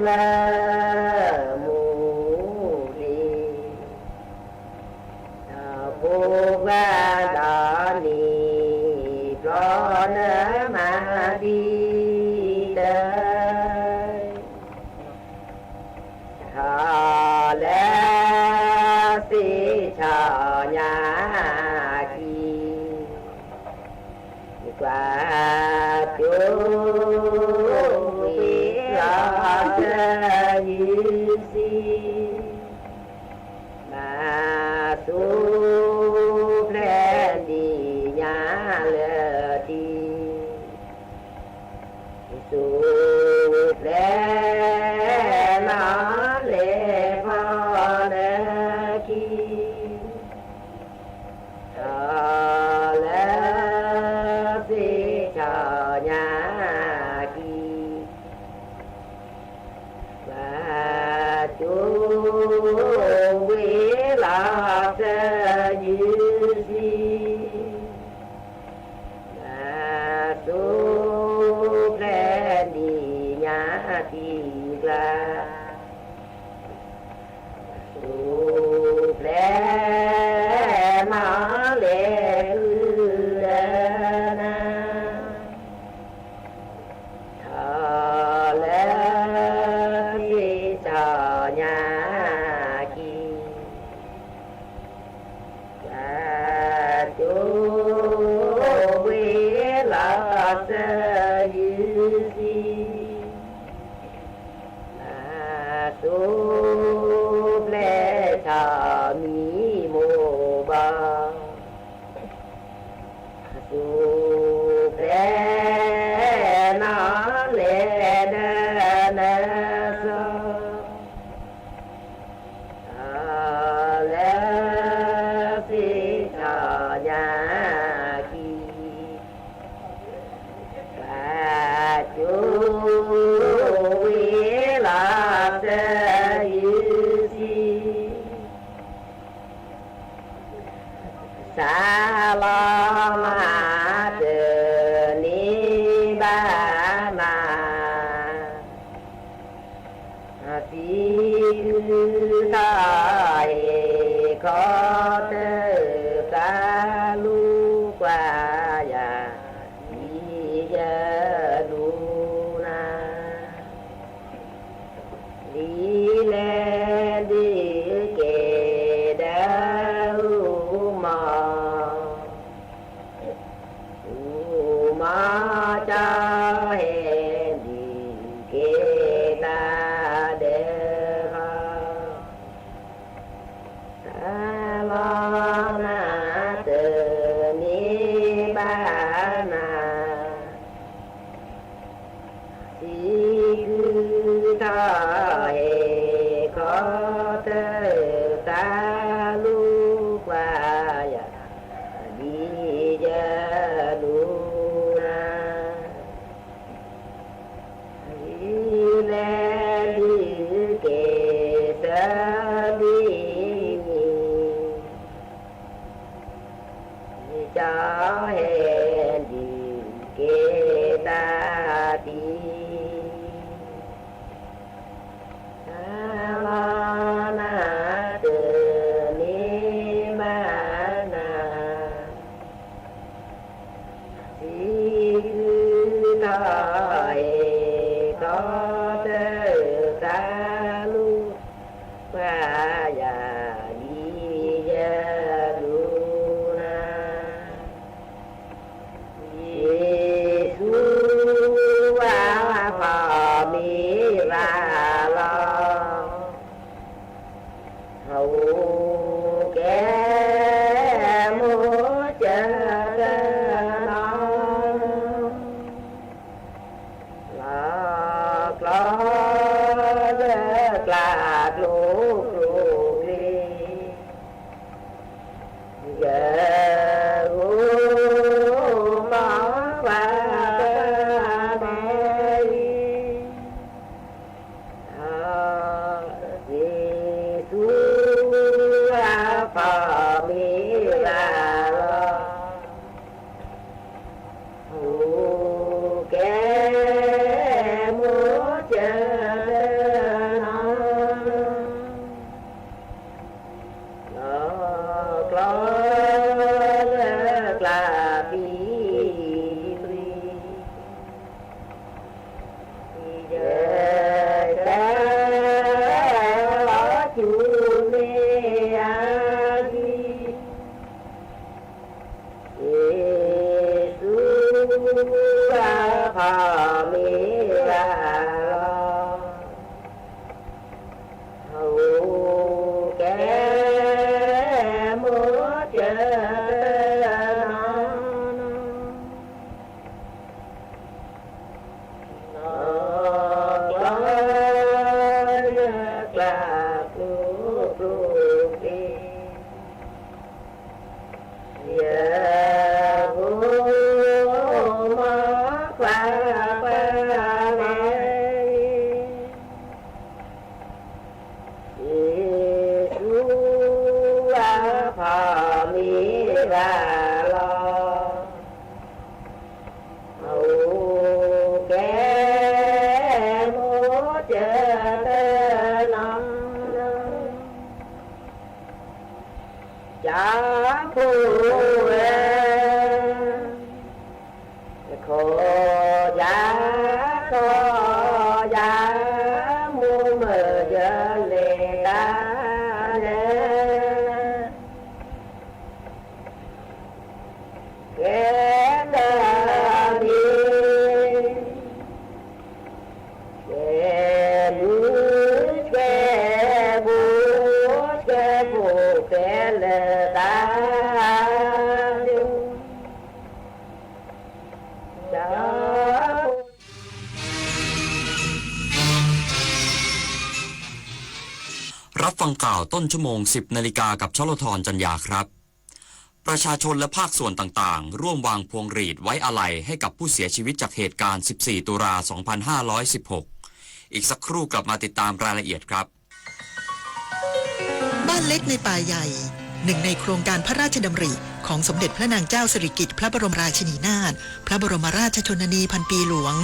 လၢမူလ့ ဒီးဖိခွါဒီးန့ၣ် ဘျီနမၤဒ်တၢ် ထီၣ်လၢသ့ၣ်ဆီညါခံ ကွၢ်ကၠိဝ့ၤလီၤသၢယုၢ်ဆံ ဘၣ်ဆိဖျဲၣ်ဒံးညါလၢထံ, ဆိဖျဲၣ်နီၣ်လဲၤဖီနခံ ထီၣ်လၢသ့ၣ်ဆီညါခံ ကွၢ်ကၠိဝ့ၤလီၤသၢယုၢ်ဆံ ဘၣ်ဆိဖျဲၣ်ဒံးညါထံကျါ ဆိဖျဲၣ်နီၣ်လဲၤဃုာ်ဒီးနၤ ထီၣ်လၢသ့ၣ်ဆီညါခံ ကွၢ်ကၠိဝ့ၤလီၤသၢယုၢ်ဆံ ဘၣ်ဆိဖျဲၣ်ဆီမံၤမိၢ်ဘီ ဆိဖျဲၣ်နီၣ်လဲၤဒီးနၤစီၤ ထီၣ်လၢသ့ၣ်ဆီညါခံ ကွၢ်ကၠိဝ့ၤလီၤသၢယုၢ်ဆံ စးလီၤမၤတန့ၢ်ဘၣ်နၤ သံကုထီၣ်ဟ့ၣ်ခီ တၢ်သးလူကွၢ်ယၤ ဒ်ယလူၤနၤ ဒ်လဲၣ်ဒုးကဲဒီးအူမီၢ် အူမီၢ်ကၠီဟဲဒုးကဲတၢ်ဒီးဖီ စးလီၤမၤတန့ၢ်ဘၣ်နၤ သံကုထီၣ်ဟ့ၣ်ခီ တၢ်သးလူကွၢ်ယၤ ဒ်ယလူၤနၤ ဒ်လဲၣ်ဒုးကဲသၢဒ်န့ၣ် ကၠီဟဲဒုးကဲတၢ်သံ စးလီၤမၤတန့ၢ်ဘၣ်နၤ သံကုထီၣ်ဟ့ၣ်ခီ တၢ်သးလူကွၢ်ယၤ ဒ်ယလူၤနၤ ယ့ၣ် ဘၣ်လီၤ, အိၣ်ကဲ မိၢ်ကၢၤတနီၤ, ကၠီဖိဝဲ, ခိးယၤ ခိးယၤ, မိၢ်မၢယလဲၤတၢ်လဲၣ် ကဲတၢ်လံ, ကဲလူၤ ကဲဘိ ကဲဘိ ကဲလၢတၢ်ဒိၣ်, ကၠီ รับฟังข่าวต้นชั่วโมง สิบนาฬิกา กับชลธร จันยาครับ ประชาชนและภาคส่วนต่างๆ ร่วมวางพวงหรีดไว้อาลัยให้กับผู้เสียชีวิตจากเหตุการณ์ สิบสี่ ตุลา สองพันห้าร้อยสิบหก อีกสักครู่กลับมาติดตามรายละเอียดครับ บ้านเล็กในป่าใหญ่ หนึ่งในโครงการพระราชดำริของสมเด็จพระนางเจ้าสิริกิติ์พระบรมราชินีนาถ พระบรมราชชนนีพันปีหลวง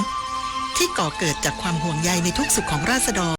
ที่ก่อเกิดจากความห่วงใยในทุกสุขของราษฎร